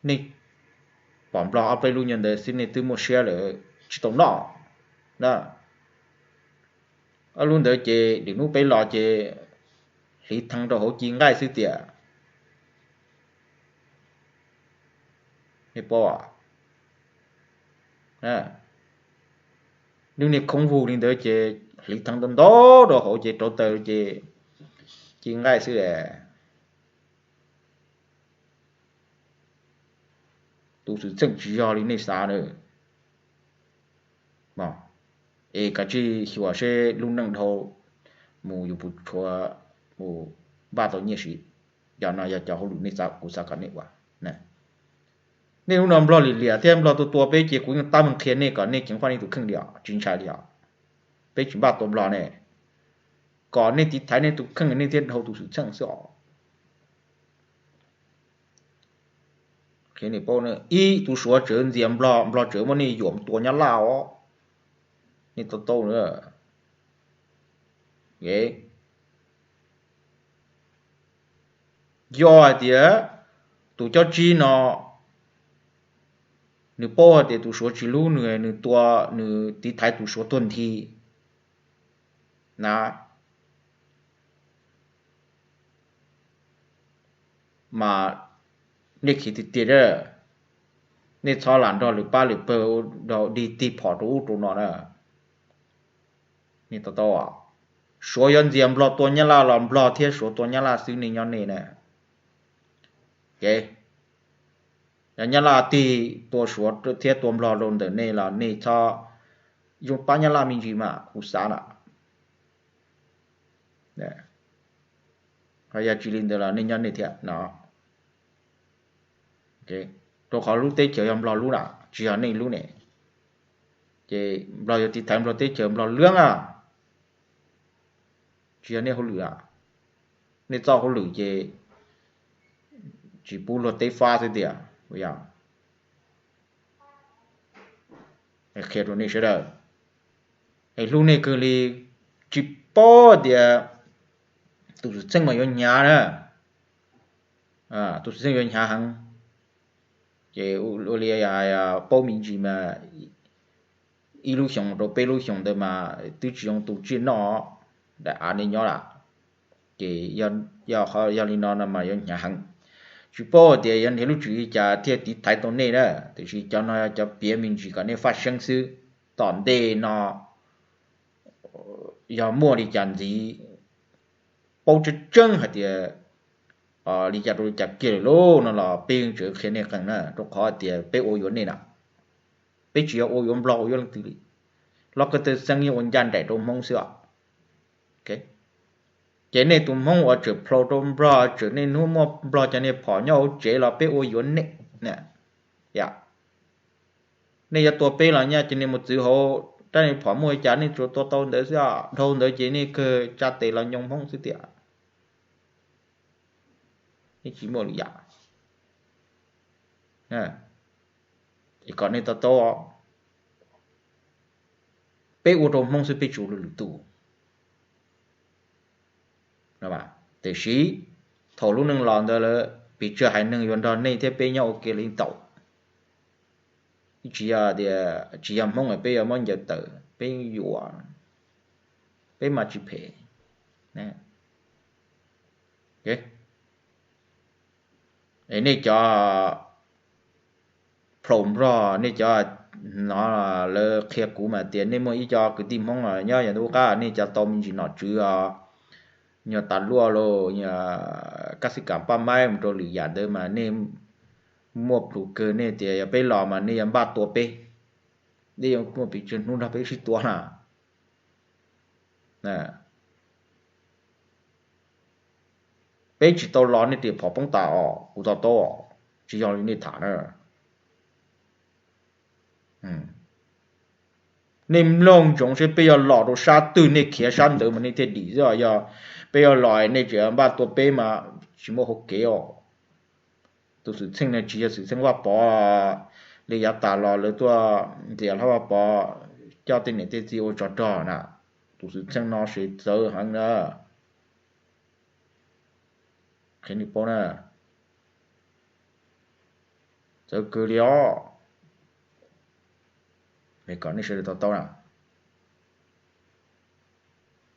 nej pom nplog ob peb lub nyuag ntawd xwb nej twb muaj siab lawm tsis tau noj na. Ob lub ntawd ces lwm hnub peb los ces hliv theev rau hauv ci nqaij xwb tiag. Lub niag khoob vug li ntawd ces hliv theev ntau ntau rau hauv ces rauv taws ces ci nqaij xwb. Tus xwm txheej tsis yog li nej xav na. Es kav tsij xyuas seb lub neej dhau mus yus puas tshuav mus npaj tau nyiaj siv. Cov no yog cov hauj lwm nej xav kuv xav kom nej ua. Nej lub no nplog lim liam thiab nplog tua tua peb ces kuv yeej tab meeg qhia nej kom nej ceev faj nej tus kheej li os, tsis ntshai li os. Peb tsis npaj tua nplog ne, kom nej tiv thaiv nej tus kheej nej thiaj dhau tus xwm txheej xwb os. Ib tus suav tseem ntxias nplog, nplog tseem muab nej yuam tua nyab laj os. Nej to taub. Yog hais tias tus cob tsib no nws paub hais tias tus suav tsis hlub nws, nws tua, nws tiv thaiv tus suav tuag nthi na, mas nej khiav tiag tiag, nej txhob lam nrog lwm pab lwm pawg ua dig tig phom rau ub rau no na. Nej to taub, suav yuav ntxias nplog tua nyab laj los nplog thiab suav tua nyab laj xwb, nej nyob nej na. Yog nyab laj tig tua suav thiab tua nplog rau ntawm nej los nej txhob zoo pab nyab laj me ntsis mas kuv xav na. Ho yog tsis li ntawd los nej nyob nej thiab no. Rau qhov lub teb chaws yog nplog lub na, tsis yog nej lub ne. Ces nplog yuav tiv thaiv nplog teb chaws nplog lwb a, tsis yog nej hauj lwm a. Nej txoj hauj lwm ces tsis pub luag teb fab xwb tiag. Qhia rau nej sawv daws, es hlub nej kawg li, tsis paub tias tus xwm txheej mas yuav hnyav na. Tus xwm txheej yuav hnyav heev. Ces ua li paub me ntsis mas ib lub xyoos rau peb lub xyoos ntawd mas twb tsis zoo tu tsiaj noj, daim av nej nyob lawm. Ces yog li no no mas yuav hnyav heev. Tsis paub tias yuav nrhiav lub tswv li cas thiaj tiv thaiv tau nej na, tiam sis cov no cov piav me ntsis kom nej faj seeb xwb. Tom ntej no yog muaj li cas ntxiv, paub tseeb tseeb hais tias li cas rau li cas kiag lawm lauj no los peb yeej tseem qhia nej qees na, rau qhov tias peb ua yuav nej na. Peb tsis yog ua yuav nplog ua yuav leej twg li. Los koj tawg xeeb yeej ua ncaj nraim rau hmoob xwb os. Ces nej tus hmoob uas tseem plhau rau nplog, tseem niaj hnub muaj nplog cov niag phom nyob hauv tsev los peb ua yuav nej. Nej yuav tua peb los nyaj ces nej mus txwv hauv rab niag phom muaj li cas nej tsuas tua tau ntawd xwb os. Dhau ntawd ces nej kawg tsa tes los nyoo hmoob xwb tiag. Nej tsis muaj lwm yam. Es kom nej to taub, peb ua rau hmoob xwb, peb tsis ua rau lwm tus. Tiam sis thaum lub neej los ntawd lawm, pes tsawg haiv neeg yuav nrog nej thiab peb nyob ua ke li tau. Tsis yog tias tsis yog hmoob peb yuav muab ncaws tawm, peb yuav, peb mas tsis phem. Es nej cov plhaum nplog, nej cov no, lawv qhia kuv mas tias nej muaj ib co kwv tij hmoob nyob yam ntawd ub qab, nej cov tau me ntsis nom tswv os, nyuag tas luaj los nyuag kab xib kam paj maib mus rau lwm yam ntawd mas nej muaj plhus kawg. Nej tias yog peb los mas nej yuav npaj tua peb, nej yuav muaj pes tsawg hnub nrog peb sib tua na. Peb tsis tau los nej riam phom poob tas os, kuv to taub os, tsis yog li nej tham na. Nej mloog ntsoov seb peb yuav los rau sab twg nej khiav sab ntawd mas nej thiaj dim xwb os. Yog peb yuav los nej tseem npaj tua peb mas tsis muaj hauv kev os. Tus xwm txheej no tsis yog xwm txheej Vaj Pov, li yav tas los lawv tuaj ntxias Hlob Vaj Pov coj tej niam tej txiv ua tsov rog na. Tus xwm txheej no sev txawv heev na. Qhia nej paub na, txawv kawg li os. Kom nej sawv daws to taub na,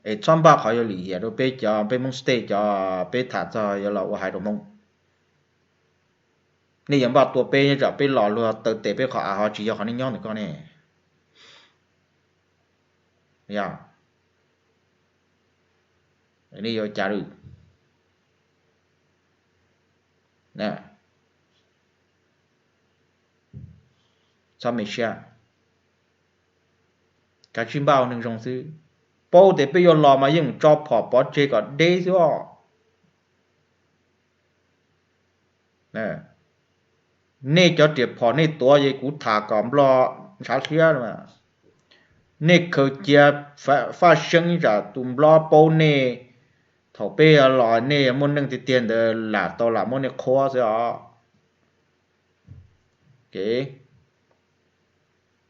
es txhob npaj qhov yuav lim hiam rau peb cov, peb Hmoob State cov peb tham txog yuav los ua hais rau Hmoob. Nej yuav npaj tua peb nyob tsam peb los luag taw tes peb qhov av ho tsis yog qhov nej nyob ntawm koj ne. Yog, nej yuav cas lawm? Txhob me siab, kav tsij npaj ua neeg zoo xwb. Paub tias peb yuav los mas yeej tso phom pov tseg kom deb xwb os. Nej cov riam phom nej tuav ces kuv tham kom Nplog ntshav siab. Nej khaws cia faj seeb tsam tus Nplog paub nej. Thaum peb los nej muaj neej tiag tiag ntawd lam tau lam muab nej qhuab xwb os.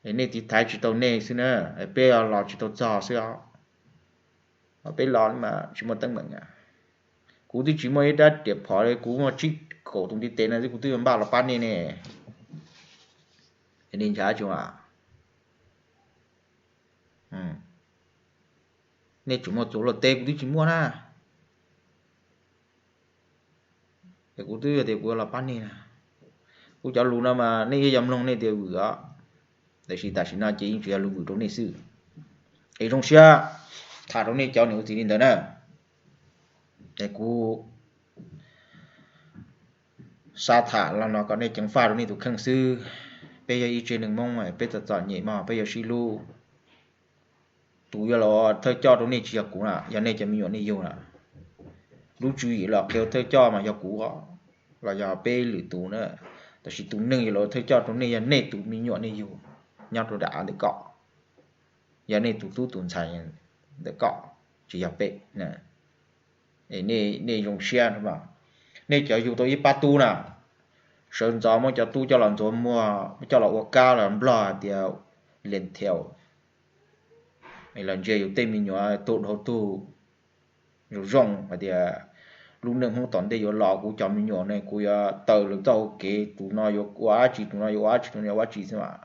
Nej tiv thaiv tsis tau nej xwb na, peb los tsis tau txog xwb os. Peb los mas tsis muaj teeb meem. Kuv twb tsis muaj ib rab riam phom li, kuv muaj tsib kaum tus ntiv tes no xwb kuv twb yuav npaj los pab nej ne. Nej ntshav tsis, nej tsuas muaj txuas luaj teb, kuv twb tsis muaj na. Es kuv twb yog tias kuv yuav los pab nej na. Kuv cov lus no mas nej yeej yog mloog nej tias vwm os, tiam sis tam sim no ces yeej tsis yog lus vwm rau nej xwb. Es zoo siab tham rau nej cov niam ua txiv li ntawd na. Es kuv xav tham los no kom nej ceev faj rau nej tus kheej xwb. Peb yog ib tsev neeg Hmoob, peb txom txom nyem mog, peb yuav sib hlub. Tus yuav los ua thawj coj rau nej tsis yog kuv na, yog nej cov me nyuam nej yug na. Lub tswv yim los qhia ua thawj coj mas yog kuv los yog peb lwm tus na. Tab sis tus neeg yuav los ua thawj coj rau nej yog nej tus me nyuam nej yug nyob rau nram av ntawm koj, yog nej tus tub tus ntxhais ntawm koj, tsis yog peb. Nej zoo siab, nej cov yug tau ib pab tub na, sawv ntxov muab cov tub coj los ntxuav muag, coj los ua kab los Nplog hais tias lentil, los ntsia yus tej me nyuam tug dhau tug zoo zoo hais tias lub neej Hmoob tom ntej yuav los, kuv cov me nyuam ne kuv yuav taw lawv txoj hau kev, tus no yuav ua dab tsi, tus no yuav ua dab tsi, tus no yuav ua dab tsi xwb mas.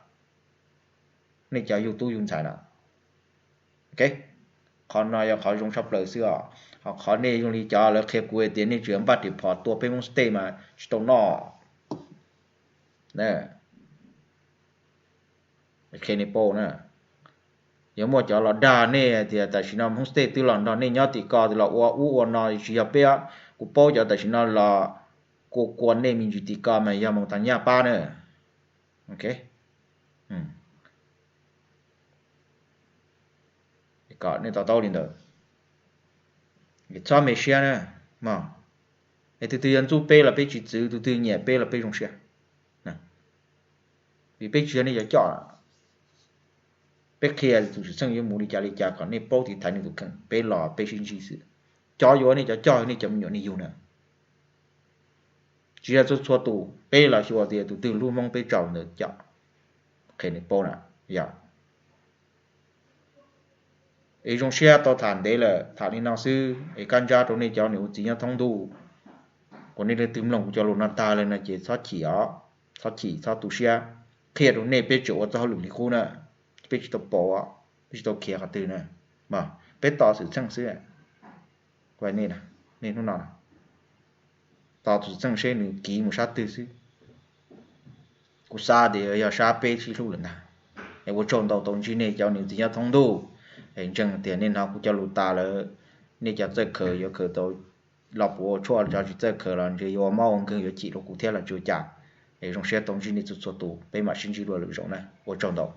Nej cov yug tub yug ntxhais na, qhov no yog qhov zoo tshaj plaws xwb os. Ho qhov nej zoo li cov lawv qhia kuv hais tias nej tseem npaj riam phom tua peb Hmoob State mas tsis tau noj. Qhia nej paub na, yuav muaj cov los dag nej tias tam sim no Hmoob State twb los nrog nej nyob tim ko los ua ub ua no, tsis yog peb. Kuv paub cov tam sim no los kua kua nej me ntsis tim ko mas yog Moos Tas Nyaj pab na. Kom nej to taub li ntawd, txhob me siab na. Es tus twg yog ntxub peb los peb tsis txwv, tus twg nyiam peb los peb zoo siab, vim peb tsis yog nej cov coj. Peb qhia tus xwm txheej yuav mus li cas li cas kom nej paub tiv thaiv nej tus kheej, peb los peb sib ntsib xwb. Cov yuav nej cov coj nej cov me nyuam nej yug na, tsis yog txhua txhua tus. Peb los xyuas tias tus twg hlub Hmoob peb tso ntawd coj. Qhia nej paub na, yog. Es zoo siab tau tham ntev lawm, tham li no xwb es kab ntsab rau nej cov niam ua txiv nyob thoob ntuj. Kuv nej leej twg mloog kuv cov lus no tag lawm no ces txhob chim os, txhob chim txhob tu siab. Qhia rau nej peb tseem ua txoj hauj lwm li qub na, peb tsis tau pom, peb tsis tau khiav qhov twg na, peb tos xwm txheej xwb. Nej hnub no tos tus xwm txheej seb nws kiv mus sab twg xwb. Kuv xav tias yog sab peb sib hlub lawm ntag. Es ua tsaug ntau tau ntsib nej cov niam txiv nyob thoob ntuj. Es ntseeg tias nej hnov kuv cov lus tas lawm, nej cov txawj khaws yuav khaws tau los puas ua tshuaj, cov tsis txawj khaws los ntshe yuav ua mob ua nkeeg yuav chim rau kuv thiab los tsis ua cas. Es zoo siab tau ntsib nej txhua txhua tus, peb mam sib ntsib dua lwm zaus na, ua tsaug ntau.